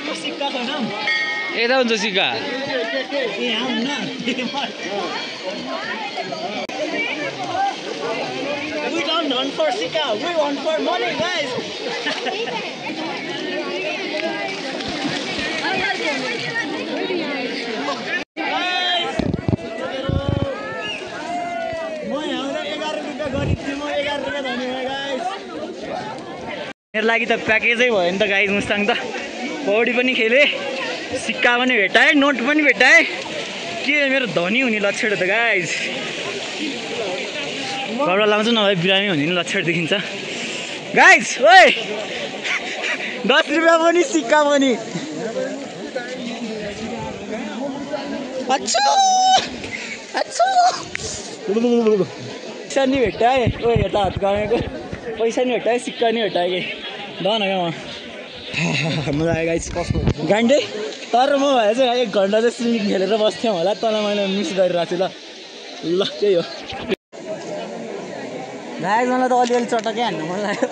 म सिक्का छैन यता हुन्छ सिक्का ए यहाँ हुन्न We don't hunt for Sika, we hunt for money, guys. मेरो लागि त प्याकेजै भयो नि त गाइज मुस्ताङ त पौडी पनि खेलेँ सिक्का पनि भेटाएँ नोट पनि भेटाएँ के मेरो धनी हुने लक्षण त गाइज कपडा लाउँछ नभए बिरामी हुने लक्षण देखिन्छ गाइज ओए 10 रुपियाँ पनि सिक्का पनि अच्छा अच्छा पैसा नि भेटाएँ ओ यता हात कमाएको पैसा नि भेटाएँ सिक्का नि भेटाएँ कि धन क्या मजा आयो गाइस गान्डे तर म भए चाहिँ 1 घन्टा चाहिँ स्विमिङ खेलेर बस्थ्यौँ होला तल मैले मिस गरिरहेको छु ल त्यही हो गाइस मलाई त अलिअलि चटकै हान्नु मन लाग्यो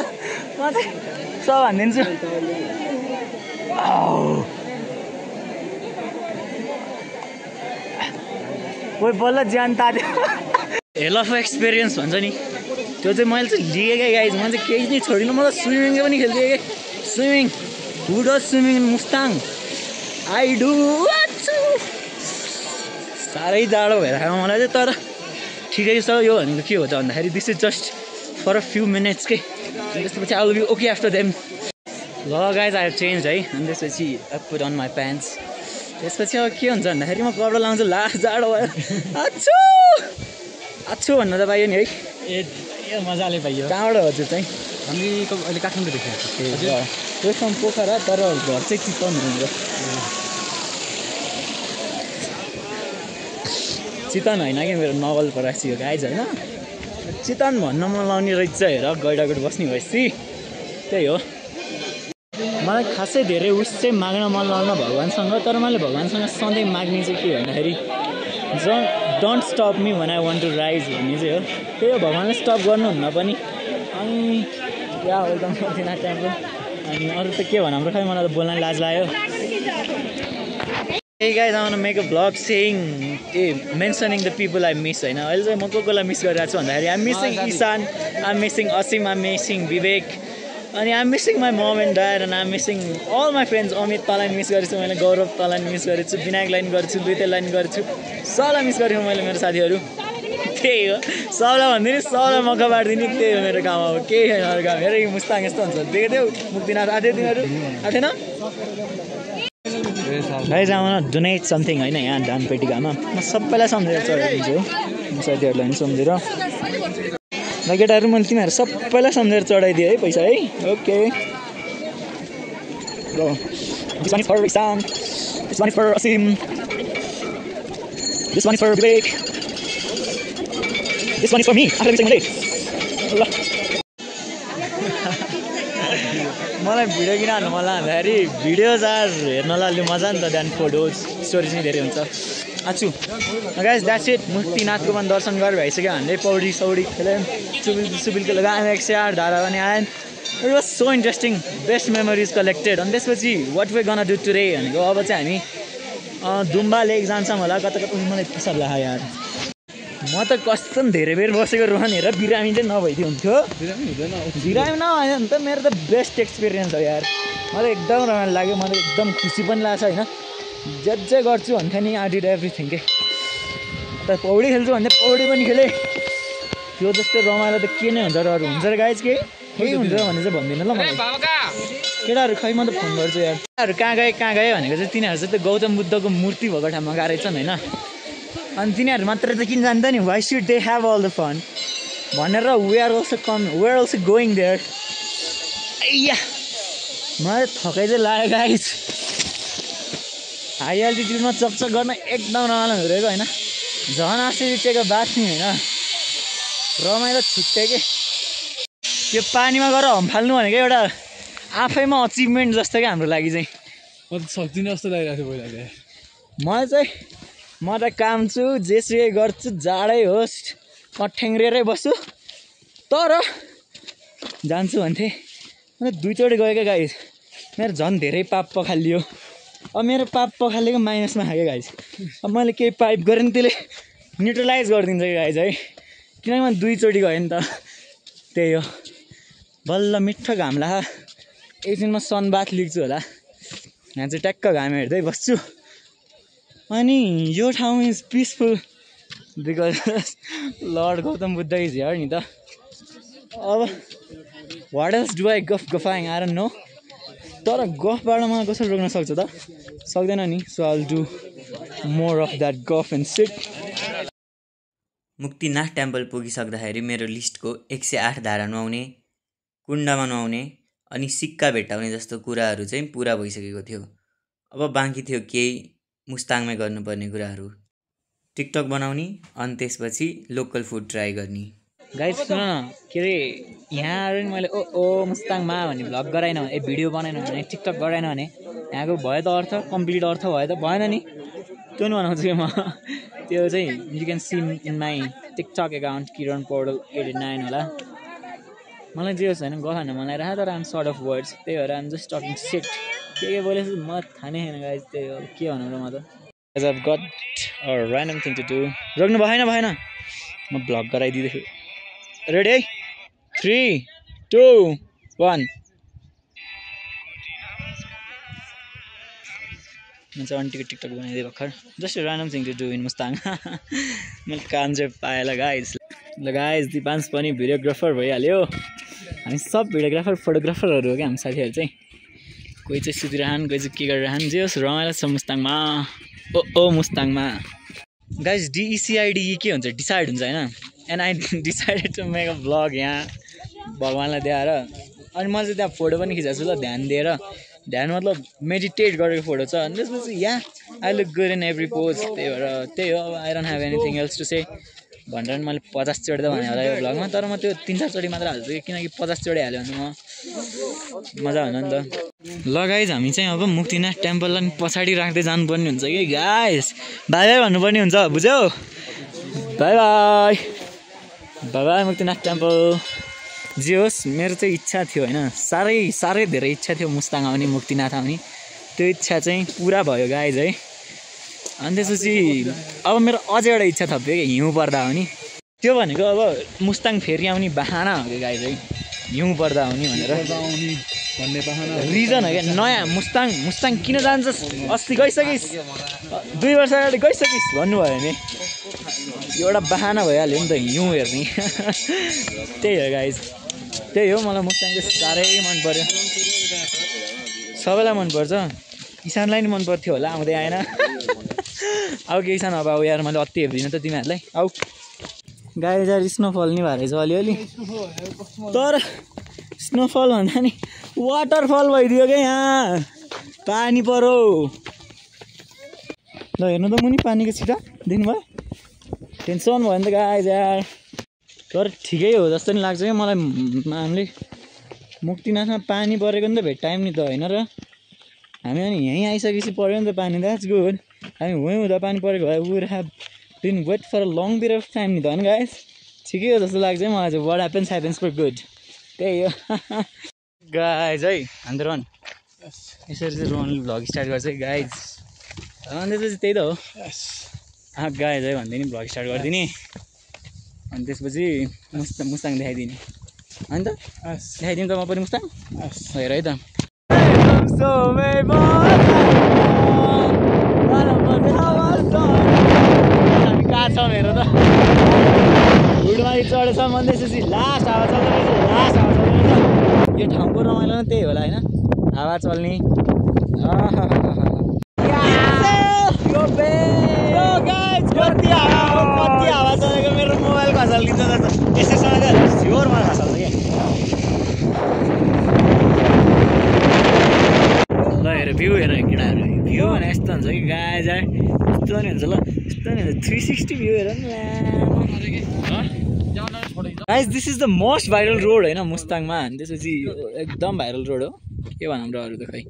म चाहिँ सब हानिदिन्छु कोही बल्ल ज्यान तात्यो हेल अफ एक्सपिरियन्स भन्छ नि त्यो चाहिँ मैले चाहिँ लिएँ क्या गाइज म चाहिँ केही नै छोडिनँ म त स्विमिङ पनि खेल्थेँ कि swimming who does swimming in Mustang I do साह्रै जाडो भइरहेको मलाई चाहिँ तर ठिकै छ यो भनेको के हो त भन्दाखेरि this is just for a few minutes के त्यसपछि I will be okay after them ल गाइज आई हेभ चेन्ज है अनि त्यसपछि I put on my pants त्यसपछि अब के हुन्छ भन्दाखेरि म कपडा लाउँछु ला जाडो भयो आछु आछु भन्न त पाइयो नि है ए मजाले पाइयो कहाँबाट हो त्यो चाहिँ हामी अहिले काठमाडौँदेखि त्यो ठाउँ पोखरा तर घर चाहिँ चितवन हुन्छ चितवन होइन कि मेरो नवल परासी हो गाइज होइन चितवन भन्न मन लाउने रहेछ हेर गैडागुड बस्ने भएपछि त्यही हो मलाई खासै धेरै उस चाहिँ माग्न मन लाग्न भगवान्सँग तर मैले भगवान्सँग सधैँ माग्ने चाहिँ के भन्दाखेरि डोन्ट स्टप मी भन आई वान्ट टु राइज भन्ने चाहिँ हो त्यही हो भगवान्ले स्टप गर्नुहुन्न पनि अनि या वेलकम बद्रीनाथ टेम्पल अनि अरू त के भनौँ र खै मलाई त बोल्न लाज लाग्यो Hey guys, I want to make a vlog saying, mentioning the people I miss. होइन अहिले चाहिँ म कोलाई मिस गरिरहेको छु भन्दाखेरि I'm missing Ishan, I'm missing Asim, I'm missing Vivek, अनि I'm missing my mom and dad, and I'm missing all my friends. Amit तलाई miss गरेछु मैले, गौरव तलाई मिस गरेछु, विनायकलाई पनि गर्छु, दुईतेलाई पनि गर्छु, सबलाई मिस गरेछु मैले मेरो साथीहरू त्यही हो सबलाई भन्दिनँ सबलाई मौका बाँडिदिने त्यही हो मेरो काम अब केही छैन अरू काम हेर मुस्ताङ यस्तो हुन्छ देखेको थियौ मुक्तिनाथ आएको थियो तिमीहरू आएको थिएन गाइज आउन डोनेट समथिङ होइन यहाँ दानपेटिकामा म सबैलाई सम्झेर चढाइदिन्छु म साथीहरूलाई पनि सम्झेर ल केटाहरू मैले तिमीहरू सबैलाई सम्झेर चढाइदिएँ है पैसा है ओके ल this one is for Ishan this one is for Asim this one is for Vivek This one is for me. After मैले ल मलाई भिडियो किन हाल्नु मलाई भन्दाखेरि भिडियोज आर हेर्नलाई अलि मजा नि त देन फोटोज स्टोरेज नै धेरै हुन्छ आछु गाइस द्याट्स इट मुक्तिनाथको पनि दर्शन गरेर भइसक्यो हामीले पौडी सौडी खेल्यौँ सुबिलको लगायौँ 108 धारा पनि आयौँ it was so interesting best memories collected अनि त्यसपछि वाट वे गना डु टुडे भनेको अब चाहिँ हामी दुम्बा लेक जान्छौँ होला कता कता मलाई पिसाब लाग्यो यार म त कसम धेरै बेर बसेको रोहन हेरेर बिरामी चाहिँ नभइदियो हुन्थ्यो बिरामी नभएन भने त मेरो त बेस्ट एक्सपिरियन्स हो यार मलाई एकदम रमाइलो लाग्यो मलाई एकदम खुसी पनि लाग्छ होइन जे गर्छु भन्थ्यो नि आई डिड एभ्रिथिङ के त पौडी खेल्छु भने पौडी पनि खेलेँ त्यो जस्तो रमाइलो त के नै हुन्छ र अरू हुन्छ र गाइज केही हुन्छ भने चाहिँ भन्दिनँ ल मलाई केटाहरू खै म त फोन गर्छु यार केटाहरू कहाँ गयो भनेको चाहिँ तिनीहरू चाहिँ त्यो गौतम बुद्धको मूर्ति भएको ठाउँमा गएर छन् होइन अनि तिनीहरू मात्र त किन जान्छ नि why should they have all the fun भनेर we are also going there yeah मलाई थकाइ चाहिँ लाग्यो गाइज हाई एल्टिट्युडमा चकचक गर्न एकदम रमाइलो हुँदो रहेछ होइन झन् आसिदिएको बात नि होइन रमाइलो छुट्टै के त्यो पानीमा गएर हम्फाल्नु भनेको एउटा आफैमा अचिभमेन्ट जस्तो क्या हाम्रो लागि चाहिँ म त सक्दिनँ जस्तो लागिरहेको थियो पहिला मलाई चाहिँ म त काम छु जेसुकै गर्छु जाडै होस् कठ्याङ्ग्रेरै बस्छु तर जान्छु भन्थेँ अन्त 2 चोटि गयो क्या गाइज मेरो झन् धेरै पाप पखालियो अब मेरो पाप पखालेको माइनसमा खायो गाइज अब मैले केही पाइप गरेँ नि त्यसले न्युट्रलाइज गरिदिन्छ कि गाइज है किनकि म 2 चोटि गएँ नि त त्यही हो बल्ल मिठो घाम लाग्यो एकछिनमा सनबाथ लिग्छु होला यहाँ चाहिँ ट्याक्क घाम हेर्दै बस्छु अनि यो ठाउँ is peaceful because Lord Gautam Buddha is here नि त अब वाट एल्स डु आई गफाइङ आई डोन्ट नो तर गफबाट मलाई कसरी रोक्न सक्छ त सक्दैन नि so I will do more of that गफ एन्ड सिट मुक्तिनाथ टेम्पल पुगिसक्दाखेरि मेरो लिस्टको 108 धारा नुहाउने कुण्डमा नुहाउने अनि सिक्का भेट्टाउने जस्तो कुराहरू चाहिँ पुरा भइसकेको थियो अब बाँकी थियो केही मुस्ताङमै गर्नुपर्ने कुराहरू टिकटक बनाउने अनि त्यसपछि लोकल फुड ट्राई गर्ने गाइस सुन न के अरे यहाँ आएर नि मैले ओ मुस्ताङमा भन्ने भ्लग गराएन भने भिडियो बनाएन भने टिकटक गराएन भने यहाँको भयो त अर्थ कम्प्लिट अर्थ भयो त भएन नि त्यो नि बनाउँछु कि म त्यो चाहिँ you can see in my TikTok account Kiran Paudel 89 होला मलाई जे होस् होइन गफान मलाई राख तर आम सर्ट अफ वर्ड्स त्यही भएर आम जस्ट टकिङ सिट के बोलेछु म थाहा नै छैन गाइज त्यही हो के भनौँ र म त as I've got a random thing to do रोक्नु भएन म भ्लग गराइदिँदैछु रेडी है 3 2 1 म चाहिँ अन्टीको टिकटक बनाइदिएँ भर्खर just random thing to do in Mustang मैले काम चाहिँ पाएँ ल गाइज दिपान्स पनि भिडियोग्राफर भइहाल्यो हामी सब भिडियोग्राफर फोटोग्राफरहरू हो क्या हामी साथीहरू चाहिँ कोही चाहिँ सुतिरहन् कोही चाहिँ के गरिरहन् जे होस् रमाइलो छ मुस्ताङमा ओ मुस्ताङमा गाइज DECIDE के हुन्छ डिसाइड हुन्छ होइन and I decided to make a vlog यहाँ भगवान्लाई देखाएर अनि म चाहिँ त्यहाँ फोटो पनि खिचाएको छु ल ध्यान दिएर ध्यान मतलब मेडिटेट गरेको फोटो छ अनि त्यसपछि यहाँ I look good in every pose त्यही हो I don't have anything else to say भनेर मैले 50 चोटि त भने होला यो भ्लगमा तर म त्यो 3-4 चोटि मात्र हाल्छु किनकि 50 चोटि हाल्यो भने म मजा हुन नि त ल गाइज हामी चाहिँ अब मुक्तिनाथ टेम्पललाई पछाडि राख्दै जानुपर्ने हुन्छ कि गाइज बाई बाई भन्नुपर्ने हुन्छ बुझ्यौ बाई बाई मुक्तिनाथ टेम्पल जे होस् मेरो चाहिँ इच्छा थियो होइन साह्रै धेरै इच्छा थियो मुस्ताङ आउने मुक्तिनाथ आउने त्यो इच्छा चाहिँ पुरा भयो गाइज है अनि त्यसपछि अब मेरो अझै एउटा इच्छा थप्यो कि हिउँ पर्दा आउने त्यो भनेको अब मुस्ताङ फेरि आउने बाहना हो कि गाइज है हिउँ पर्दा आउने भनेर भन्ने बहाना रिजन हो क्या नयाँ मुस्ताङ किन जान्छस् अस्ति गइसकिस् 2 वर्ष अगाडि गइसकिस् भन्नुभयो भने एउटा बाहना भइहाल्यो नि त हिउँ हेर्ने त्यही हो गाइज त्यही हो मलाई मुस्ताङ चाहिँ साह्रै मन पर्यो सबैलाई मनपर्छ किसानलाई नि मन पर्थ्यो होला आउँदै आएन अब के किसान अब यार मैले अति हेर्दिनँ त तिमीहरूलाई आऊ गाई यार स्नोफल नि भएर चाहिँ अलिअलि तर स्नोफल भन्दा नि वाटरफल भइदियो क्या यहाँ पानी परो ल हेर्नु त मुनि पानीको छिटा दिनुभयो टेन्सन भयो नि त गाई यार तर ठिकै हो जस्तो नि लाग्छ क्या मलाई। हामीले मुक्तिनाथमा पानी परेको नि त भेट टाइम नि त होइन र हामी अनि यहीँ आइसकेपछि पऱ्यो नि त पानी द्याट्स गुड। हामी वहीँ हुँदा पानी परेको भए would have been wait for a long period of time नि त होइन गाइस। ठिकै हो जस्तो लाग्छ मलाई चाहिँ वाट ह्यापन्स फर गुड त्यही हो गाइज है अन्त रोहन यसरी चाहिँ रोहनले भ्लग स्टार्ट गर्छ है गाइज अन्त चाहिँ त्यही त हो गाइज है भन्दै नि भ्लग स्टार्ट गरिदिने अनि त्यसपछि मुस्ताङ देखाइदिने अन्त देखाइदिउँ त म पनि मुस्ताङ हेर है त कहाँ छौँ हेर त हुडमाथि चढेछ मन त्यसपछि लास्ट हावा चल्दो रहेछ यो ठाउँको रमाइलो नै त्यही होला होइन हावा चल्ने कति हावा चलेको मेरो मोबाइल खसालिन्छ जस्तो यसैसँग झ्योर मलाई खसाल्छ क्या ल हेर भ्यू हेर केटाहरू भ्यू भने यस्तो हुन्छ कि गाइज यस्तो नि हुन्छ ल यस्तो नि हुन्छ 360 भ्यू हेर नि guys this is the most viral road होइन मुस्ताङमा अनि त्यसपछि एकदम भाइरल रोड हो के भनौँ र अरू त खै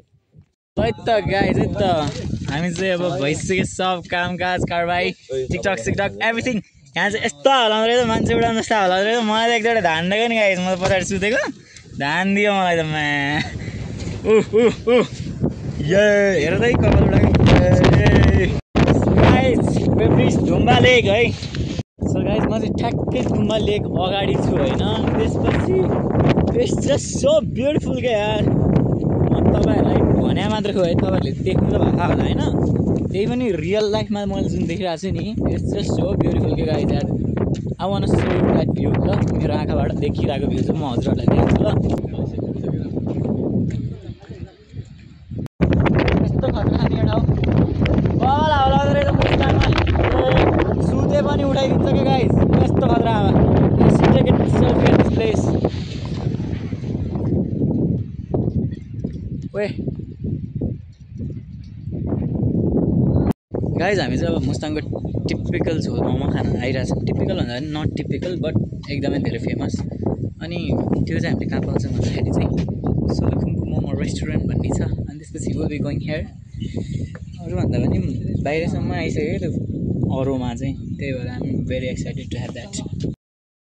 है त गाइज है त हामी चाहिँ अब भइसक्यो सब कामकाज कारबाही टिकटक सिकटक एभ्रिथिङ यहाँ चाहिँ यस्तो हलाउँदो रहेछ मान्छे उडाउनु जस्तो हलाउँदो रहेछ मलाई त एकचोटि धान दिएको नि गाइज म त पछाडि सुतेको धान दियो मलाई त मा हेर त कपाल उडाएको गाइज पेप्रिस ढुम्बा लेक है सो गाइज म चाहिँ ठ्याक्कै ढुम्बा लेक अगाडि छु होइन त्यसपछि इट्स जस्ट सो ब्युटिफुल क्या यार म तपाईँहरूलाई भने मात्र हो है तपाईँहरूले देख्नु त भएको होला होइन त्यही पनि रियल लाइफमा मैले जुन देखिरहेको छु नि इट्स जस्ट सो ब्युटिफुल क्या गाइज यार I one so you that view ल मेरो आँखाबाट देखिरहेको भ्यू चाहिँ म हजुरहरूलाई देखाउँछु ल यस्तो खतरा खाने ठाउँ कल हाउलाउँदो रहेछ मुस्ताङमा सुते पनि उठाइदिन्छ क्या गाइज यस्तो खतरा हावा प्लेस ओए गाइज हामी चाहिँ अब मुस्ताङको टिपिकल झोल मोमो खान आइरहेको छौँ टिपिकल भन्दा पनि नट टिपिकल बट एकदमै धेरै फेमस अनि त्यो चाहिँ हामीले कहाँ पाउँछौँ भन्दाखेरि चाहिँ सोलुखुमको मोमो रेस्टुरेन्ट भन्ने छ अनि त्यसपछि विल बी गोइङ हियर अरूभन्दा पनि बाहिरसम्म आइसक्यो त्यो अरूमा चाहिँ त्यही भएर I am very excited to have that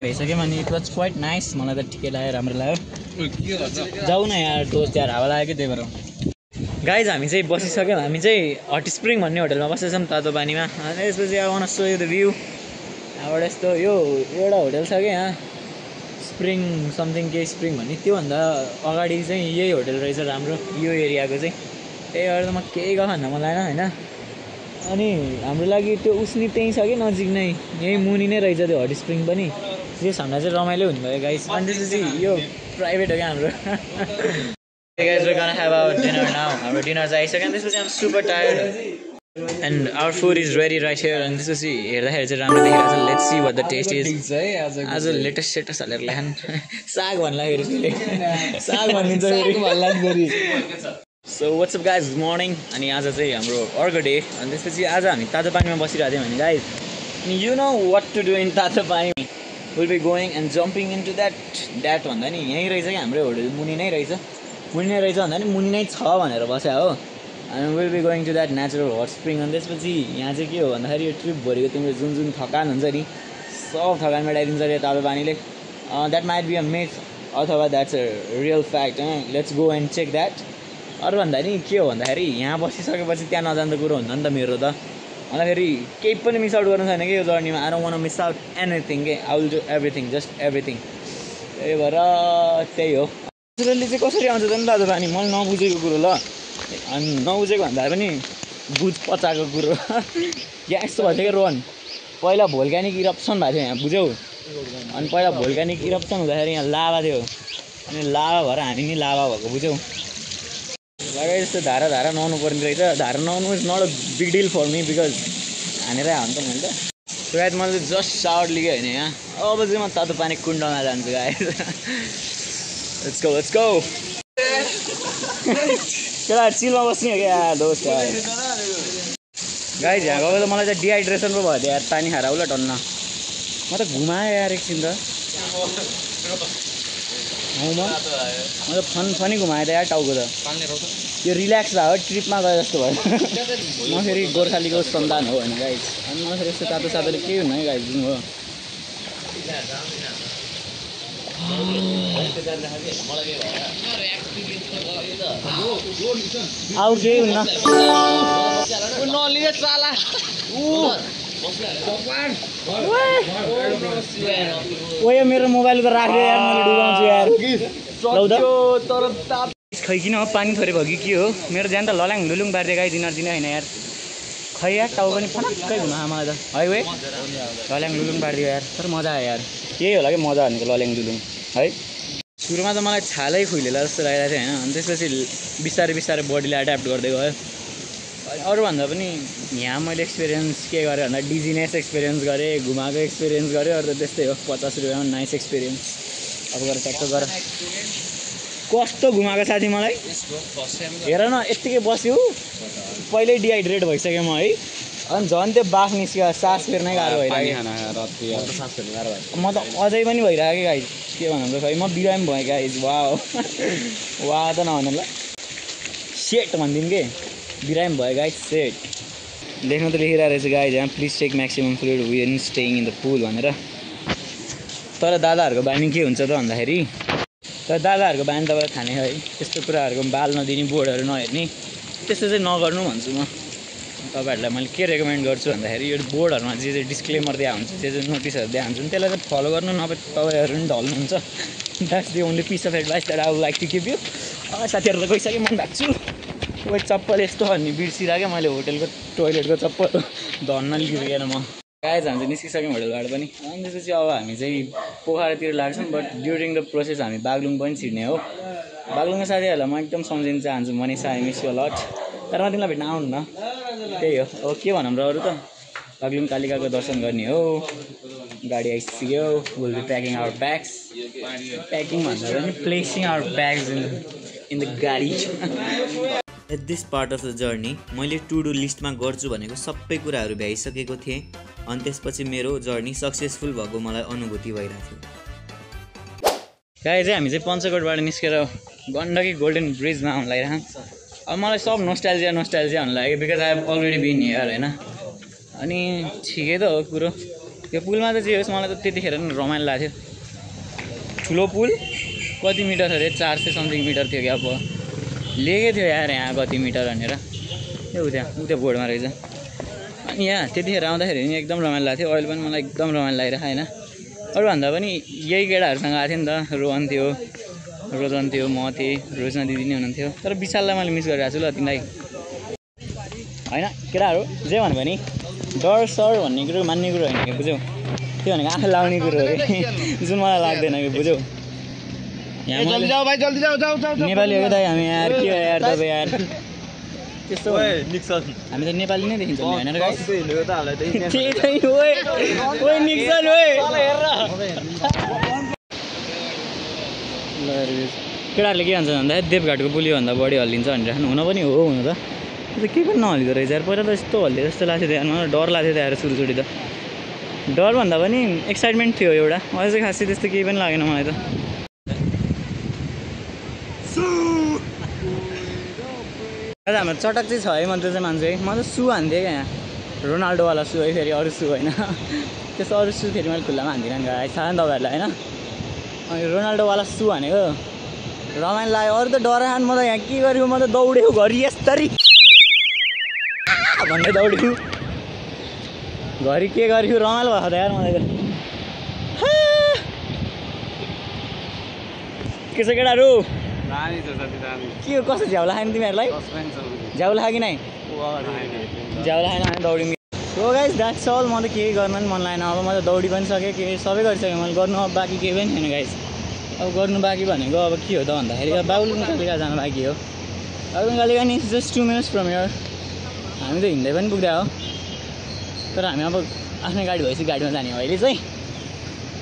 भइसक्यो अनि इट वाज क्वाइट नाइस मलाई त ठिकै लाग्यो राम्रो लाग्यो जाऊ न यार दोस्त यार हावा लाग्यो त्यही भएर गाइज हामी चाहिँ बसिसक्यौँ हामी चाहिँ हट स्प्रिङ भन्ने होटलमा बसेछौँ तातो पानीमा अनि त्यसपछि अब वान सो यो द भ्यू यहाँबाट यस्तो यो एउटा होटल छ क्या यहाँ स्प्रिङ समथिङ केही स्प्रिङ भन्ने त्योभन्दा अगाडि चाहिँ यही होटल रहेछ राम्रो यो एरियाको चाहिँ त्यही भएर त म केही गफान्न मन लागेन होइन अनि हाम्रो लागि त्यो उस्नी त्यहीँ छ कि नजिक नै यहीँ मुनि नै रहेछ त्यो हट स्प्रिङ पनि त्यस हामीलाई चाहिँ रमाइलो हुनुभयो गाइस अनि त्यसपछि यो प्राइभेट हो क्या हाम्रो guys, we're gonna have our dinner now. Our dinner is आइसक्यो त्यसपछि I'm super tired and our food is ready right here and त्यसपछि हेर्दाखेरि चाहिँ राम्रो देखिरहेको छ let's see what the taste is आज लेटेस्ट सेटेस्ट हालेर ल्यान साग भन्दाखेरि त्यसले साग भनिदिन्छ फेरि So what's up guys, good morning अनि आज चाहिँ हाम्रो अर्को डे अनि त्यसपछि आज हामी तातो पानीमा बसिरहेको थियौँ भने गाइज अनि you know what to do in तातो पानी we'll be going and jumping into that भन्दा नि यहीँ रहेछ कि हाम्रो होटल मुनि नै रहेछ भन्दा नि मुनि नै छ भनेर बस्यो हो अनि will be going to that natural hot spring अनि त्यसपछि यहाँ चाहिँ के हो भन्दाखेरि यो ट्रिपभरिको तिम्रो जुन जुन थकान हुन्छ नि सब थकान मेटाइदिन्छ अरे तातो पानीले that might be a myth अथवा that's a real fact let's go and check that अरू भन्दा नि के हो भन्दाखेरि यहाँ बसिसकेपछि त्यहाँ नजाँदा कुरो हुन्न नि त मेरो त अन्तखेरि केही पनि मिस आउट गर्नु छैन कि यो जर्नीमा I don't want to miss out anything के I will do everything just everything त्यही भएर त्यही हो नेचुरली चाहिँ कसरी आउँछ त नि तातो पानी मैले नबुझेको कुरो ल अनि नबुझेको भन्दा पनि बुझ पचाएको कुरो यहाँ यस्तो भएको थियो क्या रोहन पहिला भोल्क्यानिक इरप्सन भएको थियो यहाँ बुझ्यौ अनि पहिला भोल्क्यानिक इरप्सन हुँदाखेरि यहाँ लाभा थियो अनि लाभा भएर हामी नि लाभा भएको बुझ्यौ लगाइ जस्तो धारा नुहाउनु पर्ने रहेछ धारा नुहाउनु is not a big deal for me because हानेरै हाल्नु त मैले त त्यो गाइज मैले जस्ट सावर लिएँ होइन यहाँ अब चाहिँ म तातो पानी कुण्डमा जान्छु गाइज Let's go. केटा चिलमा बस्ने हो क्या दोस्त गाइज यहाँ गएको त मलाई त डिहाइड्रेसन पो भयो यार पानी खाएर उला टन्न म त घुमाएँ यार एकछिन त मतलब फनी घुमाएँ त यार टाउको त यो रिल्याक्स भयो ट्रिपमा गए जस्तो भयो म फेरि गोर्खालीको सन्तान हो होइन गाइज अनि म फेरि यस्तो तातो सातोले केही हुन्न है गाइज हो आऊ केही हुन्न ओए मेरो मोबाइल त राख्यो यार मैले डुबाउँछु यार खै किन हो पानी थोरै भयो कि के हो मेरो ज्यान त लल्याङ लुलुङ पारिदियो गाई दिनर दिन होइन यार खै यार टाउ पनि फटक्कै घुमा मलाई त है वे लल्याङ लुलुङ पारिदियो यार तर मजा आयो यार यही होला कि मजा भनेको लल्याङ लुलुङ है सुरुमा त मलाई छालै खुइलेला जस्तो लागिरहेको थियो होइन अनि त्यसपछि बिस्तारै बिस्तारै बडीले एड्याप्ट गर्दै गयो अरूभन्दा पनि यहाँ मैले एक्सपिरियन्स के गरेँ भन्दा डिजिनेस एक्सपिरियन्स गरेँ घुमाएको एक्सपिरियन्स गरेँ अरू त त्यस्तै हो 50 रुपियाँमा नाइस एक्सपिरियन्स अब गएर ट्याक्क गर कस्तो घुमाएको साथी मलाई हेर न यत्तिकै बस्यो पहिल्यै डिहाइड्रेट भइसक्यो म है अनि झन् त्यो बाफ निस्क्यो सास फेर्नै गाह्रो भइरहेको म त अझै पनि भइरहेको गाइज के भन्नु खै म बिरामी भएँ गाइज वा वा त नभन ल सेट भनिदिउँ के बिरामी भयो गाइज सेट लेख्नु त लेखिरहेको रहेछ गाइज यहाँ please take maximum fluid when staying in the pool भनेर तर दादाहरूको बानी के हुन्छ त भन्दाखेरि तर दादाहरूको बानी तपाईँलाई थाहा नै है त्यस्तो कुराहरूको बाल नदिने बोर्डहरू नहेर्ने त्यस्तो चाहिँ नगर्नु भन्छु म तपाईँहरूलाई मैले के रेकमेन्ड गर्छु भन्दाखेरि यो बोर्डहरूमा जे डिस्क्लेमर दिएको हुन्छ जे नोटिसहरू दिएको हुन्छ त्यसलाई चाहिँ फलो गर्नु नभए तपाईँहरू पनि ढल्नुहुन्छ that's the only piece of advice that I would like to give you साथीहरू त गइसकेँ मन भएको छु ओइ चप्पल यस्तो भन्ने बिर्सिरहेको मैले होटेलको टोइलेटको चप्पल धन्न लिइपुगेन म गाइज हामी चाहिँ निस्किसक्यौँ होटेलबाट पनि अनि त्यसपछि अब हामी चाहिँ पोखरातिर लाग्छौँ बट ड्युरिङ द प्रोसेस हामी बागलुङ पनि छिर्ने हो बागलुङको साथीहरूलाई म एकदम सम्झिन चाहन्छु Manisha I miss you lot तर म तिमीलाई भेट्न आउनु त्यही हो अब के भनौँ र अरू त बागलुङ कालिकाको दर्शन गर्ने हो गाडी आइसक्यो will be packing our bags packing भन्दा पनि placing our bags in the गाडी at this part of the journey मैले टु डु लिस्टमा गर्छु भनेको सबै कुराहरू भ्याइसकेको थिएँ अनि त्यसपछि मेरो जर्नी सक्सेसफुल भएको मलाई अनुभूति भइरहेको थियो गाई चाहिँ हामी चाहिँ पञ्चकोटबाट निस्केर गण्डकी गोल्डन ब्रिजमा आउनु लागिरहेको अब मलाई सब नोस्टाइल्जिया हुन लाग्यो because I have already been here होइन अनि ठिकै त हो कुरो त्यो पुलमा त जे होस् मलाई त त्यतिखेर नि रमाइलो लाग्थ्यो ठुलो पुल कति मिटर अरे 400 समथिङ मिटर थियो क्या अब लेखेको थियो यार यहाँ कति मिटर भनेर त्यो उता बोर्डमा रहेछ अनि यहाँ त्यतिखेर आउँदाखेरि नि एकदम रमाइलो लाग्थ्यो अहिले पनि मलाई एकदम रमाइलो लागिरहेको होइन अरूभन्दा पनि यही केटाहरूसँग आएको थियो नि त रोहन थियो रोजन थियो म थिएँ रोजना दिदी नै हुनुहुन्थ्यो तर विशाललाई मैले मिस गरिरहेको छु ल तिमीलाई होइन केटाहरू जे भन्यो भने डर सर भन्ने कुरो मान्ने कुरो होइन कि बुझ्यौ त्यो भनेको आँखा लाउने कुरो हो कि जुन मलाई लाग्दैन कि बुझ्यौ यहाँ नेपाली हो दाइ हामी यार के हो यार तपाईँ यार त्यस्तो हामी त नेपाली नै देखिन्छौँ होइन र गाइस केटाहरूले के भन्छ भन्दा देवघाटको पुली भन्दा बढी हल्लिन्छ भनेर हुन पनि हो हुन त केही पनि नहल्लिँदो रहेछ यार पहिला त यस्तो हल्लियो जस्तो लाग्थ्यो यार मलाई डर लाग्थ्यो त यार सुरुचोटि त डर भन्दा पनि एक्साइटमेन्ट थियो एउटा अहिले चाहिँ खासै त्यस्तो केही पनि लागेन मलाई त हाम्रो चटक चाहिँ छ है म त्यो चाहिँ मान्छु है म त सु हान्थेँ क्या यहाँ रोनाल्डोवाला सु है फेरि अरू सु होइन त्यस्तो अरू सु फेरि मैले खुल्लामा हान्दिनँ नि थाहा नि तपाईँहरूलाई होइन अनि रोनाल्डोवाला सु हानेको रमाइलो लाग्यो अरू त डर खान म त यहाँ के गरेको म त दौडेको घरि यस्तरी भन्दै दौडेको घरि के गरेको रमाइलो भएको त यार मलाई त के छ केटाहरू के हो कस्तो झ्याउला खाने तिमीहरूलाई झ्याउला खा कि नै झ्याउला खाएन भने दौडिङ सो गाइस द्याट्स अल म त केही गर्न पनि मन लागेन अब म त दौडी पनि सकेँ के सबै गरिसकेँ मैले गर्नु अब बाँकी केही पनि छैन गाइस अब गर्नु बाँकी भनेको अब के हो त भन्दाखेरि अब बागलुङ कालिका जानु बाँकी हो बागलुङ कालिका नि जस्ट 2 मिनट्स फ्रम हियर हामी त हिँड्दै पनि पुग्दा हो तर हामी अब आफ्नै गाडी भएपछि गाडीमा जाने हो अहिले चाहिँ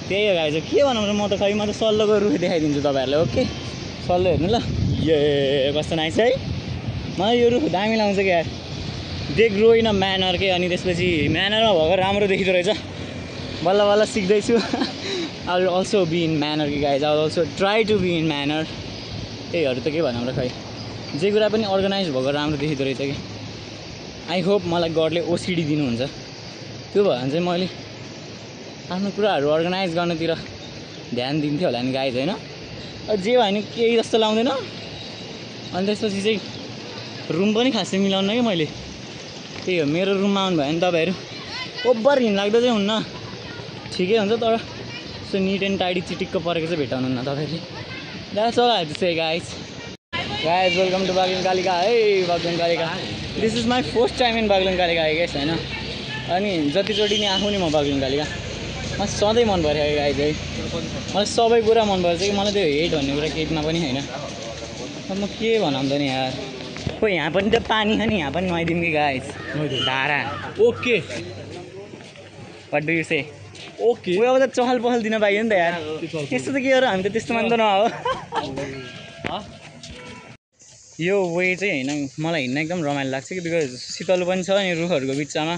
त्यही हो गाइस के भनौँ र म त खै म त सल्लोको रुख देखाइदिन्छु तपाईँहरूलाई ओके सल्लो हेर्नु ल ए कस्तो नाइस है मलाई यो रुख दामी लाउँछ क्या यार they grow in a manner के अनि त्यसपछि म्यानरमा भएको राम्रो देखिँदो रहेछ बल्ल बल्ल सिक्दैछु I will also be in manner कि guys, I will also try to be in manner. त्यहीहरू त के भनौँ र, खै जे कुरा पनि अर्गनाइज भएको राम्रो देखिँदो रहेछ कि। आई होप मलाई गडले ओसिडी दिनुहुन्छ, त्यो भयो भने चाहिँ मैले आफ्नो कुराहरू अर्गनाइज गर्नुतिर ध्यान दिन्थेँ होला नि गाइज, होइन? जे भयो नि केही जस्तो लाउँदैन। अनि त्यसपछि चाहिँ रुम पनि खासै मिलाउन कि मैले। त्यही हो, मेरो रुममा आउनु भयो भने तपाईँहरू ओभर घिनलाग्दो चाहिँ हुन्न, ठिकै हुन्छ, तर सो निट एन्ड टाइडी चिटिक्क परेको चाहिँ भेटाउनुहुन्न तपाईँहरूले। That's all I have to say guys. Guys welcome to Baglung Kalika है, Baglung Kalika. This is my first time in Baglung Kalika है गाइस, होइन? अनि जतिचोटि नि आफू नि म बागलुङ कालिका, मलाई सधैँ मन पऱ्यो है गाइज है। मलाई सबै कुरा मनपर्छ कि, मलाई त्यो हेट भन्ने कुरा केहीमा पनि होइन। अब म के भनौँ त नि यार, खोइ यहाँ पनि त पानी छ नि, यहाँ पनि नुहाइदिउँ कि गाइज, धारा। Okay what do you say? Okay oh अब त चहल पहल दिन पाइयो नि त यार, त्यस्तो त के हो र, हामी त त्यस्तो मान्दैन हो। यो वे चाहिँ होइन, मलाई हिँड्न एकदम रमाइलो लाग्छ कि, बिकज शीतल पनि छ अनि रुखहरूको बिचमा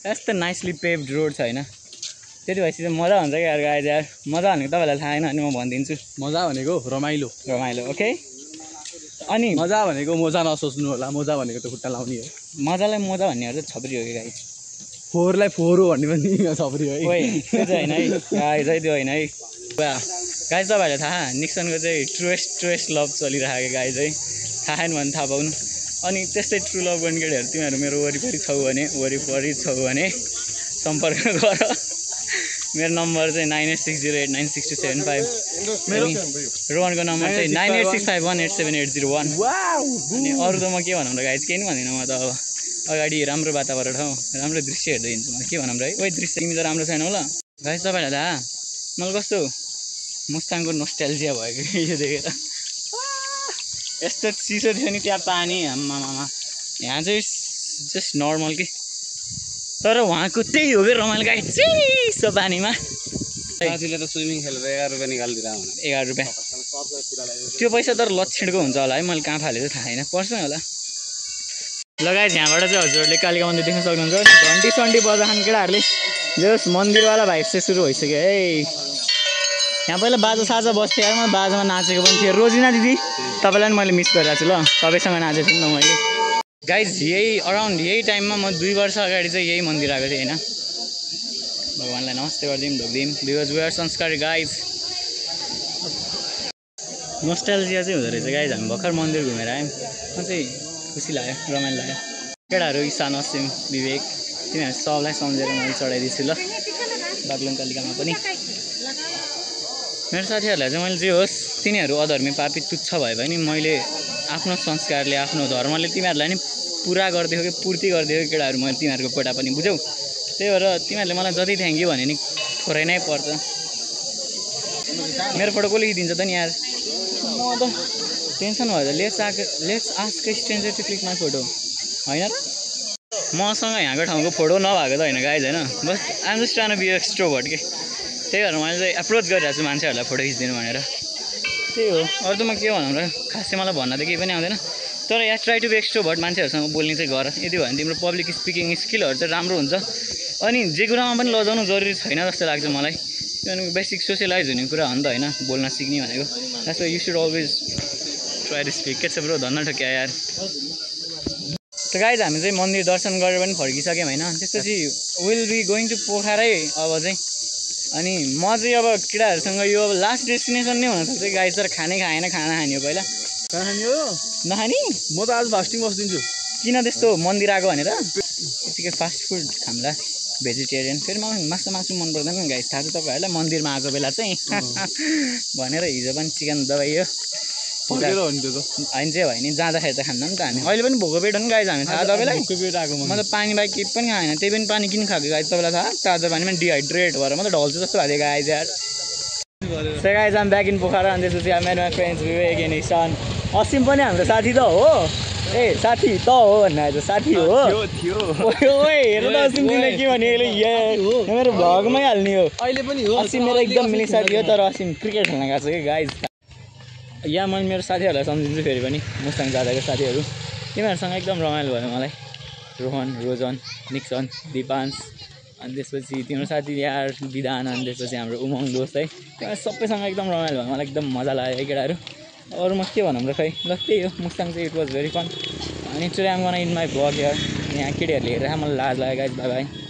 यस्तो नाइसली पेभ्ड रोड छ, होइन? त्यति भएपछि चाहिँ मजा हुन्छ क्या यार गाइज यार। मजा भनेको तपाईँलाई थाहा छैन अनि म भनिदिन्छु, मजा भनेको रमाइलो, रमाइलो। ओके, अनि मजा भनेको मोजा नसोच्नु होला, मोजा भनेको त खुट्टा लाउने हो। मजालाई मजा भन्नेहरू चाहिँ छपरी हो कि गाइज, फोहोरलाई फोहोर हो भन्ने पनि छपरी हो ओइ त्यो चाहिँ होइन है गाइज है, त्यो होइन है गाइज। तपाईँहरूलाई थाहा निक्सनको चाहिँ ट्रुएस्ट लभ चलिरहेको गाइज है, थाहा छैन भने थाहा पाउनु। अनि त्यस्तै ट्रु लभ गर्ने केटीहरू तिमीहरू मेरो वरिपरि छौ भने सम्पर्क गर। मेरो नम्बर चाहिँ 9860896275। मेरो रोहनको नम्बर चाहिँ 9865187801। अनि अरू त म के भनौँ र गाइज, केही नि भन्दिनँ म त। अब अगाडि राम्रो वातावरण ठाउँ, राम्रो दृश्य हेर्दै हिँड्छु म, के भनौँ र है। ओइ दृश्य तिमी त राम्रो छैन होला गाइज। तपाईँहरूलाई थाहा मलाई कस्तो मुस्ताङको नोस्टाल्जिया भएको यो देखेर। यस्तो चिसो थियो नि त्यहाँ पानी, आम्मामा। यहाँ चाहिँ जस्ट नर्मल कि, तर वहाँको त्यही हो कि रमाइलो गाइज, चिसो पानीमा। साथीले त स्विमिङ खेलेर 11 रुपियाँ निकालिदिएर 11 रुपियाँ त्यो पैसा तर लक्षणको हुन्छ होला है, मैले कहाँ फाले चाहिँ थाहा छैन, पर्छ होला। लगाएँ यहाँबाट चाहिँ हजुरहरूले कालिका मन्दिर देख्न सक्नुहुन्छ। घन्टी सन्टी बजाखान केटाहरूले जस मन्दिरवाला भाइब चाहिँ सुरु भइसक्यो है। यहाँ पहिला बाजा साजा बस्थेँ यार, म बाजामा नाचेको पनि थिएँ। रोजिना दिदी तपाईँलाई पनि मैले मिस गरिरहेको छु ल, तपाईँसँग नाचेको थिएँ नि त मैले। गाइज यही अराउन्ड यही टाइममा म 2 वर्ष अगाडि चाहिँ यही मन्दिर आएको थिएँ, होइन? भगवान्लाई नमस्ते गरिदिउँ ढोकिदिउँ, बिकज वी आर संस्कारी गाइज। नोस्टाल्जिया चाहिँ हुँदो रहेछ गाइज। हामी भर्खर मन्दिर घुमेर आयौँ, म चाहिँ खुसी लाग्यो, रमाइलो लाग्यो। केटाहरू ईशान, असिम, विवेक, तिनीहरू सबलाई सम्झेर मैले चढाइदिन्छु ल बागलुङ कालिकामा पनि। मेरो साथीहरूलाई चाहिँ मैले जे होस्, तिनीहरू अधर्मी पापी तुच्छ भए पनि मैले आफ्नो संस्कारले आफ्नो धर्मले तिमीहरूलाई नि पुरा गरिदिएको कि पूर्ति गरिदिएको केटाहरू, मैले तिमीहरूको कोटा पनि बुझ्यौ। त्यही भएर तिमीहरूले मलाई जति थ्याङ्क यू भने नि थोरै नै पर्छ। मेरो फोटो कसले दिन्छ त नि यार, म त टेन्सन भयो त। Let's ask stranger to click my photo, होइन र? मसँग यहाँको ठाउँको फोटो नभएको त होइन गाइज, होइन? बस I'm just trying to be extrovert के, त्यही भएर मैले चाहिँ एप्रोच गरिरहेको छु मान्छेहरूलाई फोटो खिचिदिनु भनेर। त्यही हो, अरू त म के भनौँ र, खासै मलाई भन्न त केही पनि आउँदैन। तर यहाँ ट्राई टु बी एक्सट्रोभर्ट, मान्छेहरूसँग बोल्ने चाहिँ गर। यदि भयो भने तिम्रो पब्लिक स्पिकिङ स्किलहरू चाहिँ राम्रो हुन्छ। अनि जे कुरामा पनि लजाउनु जरुरी छैन जस्तो लाग्छ मलाई, किनभने बेसिक सोसियलाइज हुने कुरा हो नि त, होइन? बोल्न सिक्ने भनेको। That's why you should always try to speak. के छ ब्रो, धन्न ठोक्या यार। त गाइज हामी चाहिँ मन्दिर दर्शन गरेर पनि फर्किसक्यौँ, होइन? त्यसपछि विल बी गोइङ टु पोखरै अब चाहिँ। अनि म चाहिँ अब केटाहरूसँग यो अब लास्ट डेस्टिनेसन नै हुनसक्छ गाइज, तर खानै खाएन, खाना खाने हो पहिला। खाने हो नखाने? म त आज फास्टिङ बस्दिन्छु। किन त्यस्तो मन्दिर आएको भनेर? यतिकै फास्ट फुड खाम्ला, भेजिटेरियन। फेरि मलाई मासु मन पर्दैन गाइज, थाहा छ तपाईँहरूलाई। मन्दिरमा आएको बेला चाहिँ भनेर हिजो पनि चिकन दबाइयो होइन चाहिँ भयो नि, जाँदाखेरि त खान्न नि त हामी। अहिले पनि भोको पेट हो नि गाइज हामी, थाहा तपाईँलाई? म त पानी बाहेक केही पनि खाएन, त्यही पनि पानी किन खाएको गाइज तपाईँलाई थाहा? ताजा पानीमा डिहाइड्रेट भएर म त ढल्छु जस्तो भएको थियो गाइज यार। So guys I'm back in Pokhara. अनि त्यसपछि I met my friends Vivek and Ishan. Asim पनि हाम्रो साथी त हो, ए साथी त हो भन्ने आएछ, साथी हो। ओए हेर त असिम तिमीले के भने, मेरो भ्लगमै हाल्ने हो। अहिले पनि हो, असिम मेरो एकदम मिल्ने साथी हो, तर असिम क्रिकेट खेल्न गएको छ कि गाइज। यहाँ मैले मेरो साथीहरूलाई सम्झिन्छु फेरि पनि, मुस्ताङ जाँदाको साथीहरू। तिमीहरूसँग एकदम रमाइलो भयो मलाई। रोहन, रोजन, निक्सन, दिपान्स, अनि त्यसपछि तिम्रो साथी यार विधान अनि त्यसपछि हाम्रो उमङ दोस्त है त्यो सबैसँग एकदम रमाइलो भयो मलाई एकदम मजा लाग्यो है केटाहरू अरूमा के भनौँ र खै ल त्यही हो मुस्ताङ चाहिँ इट वाज भेरी फन अनि today I'm gonna in my vlog यार यहाँ केटीहरूले हेरेर मलाई लाज लाग्यो गाइज बाई बाई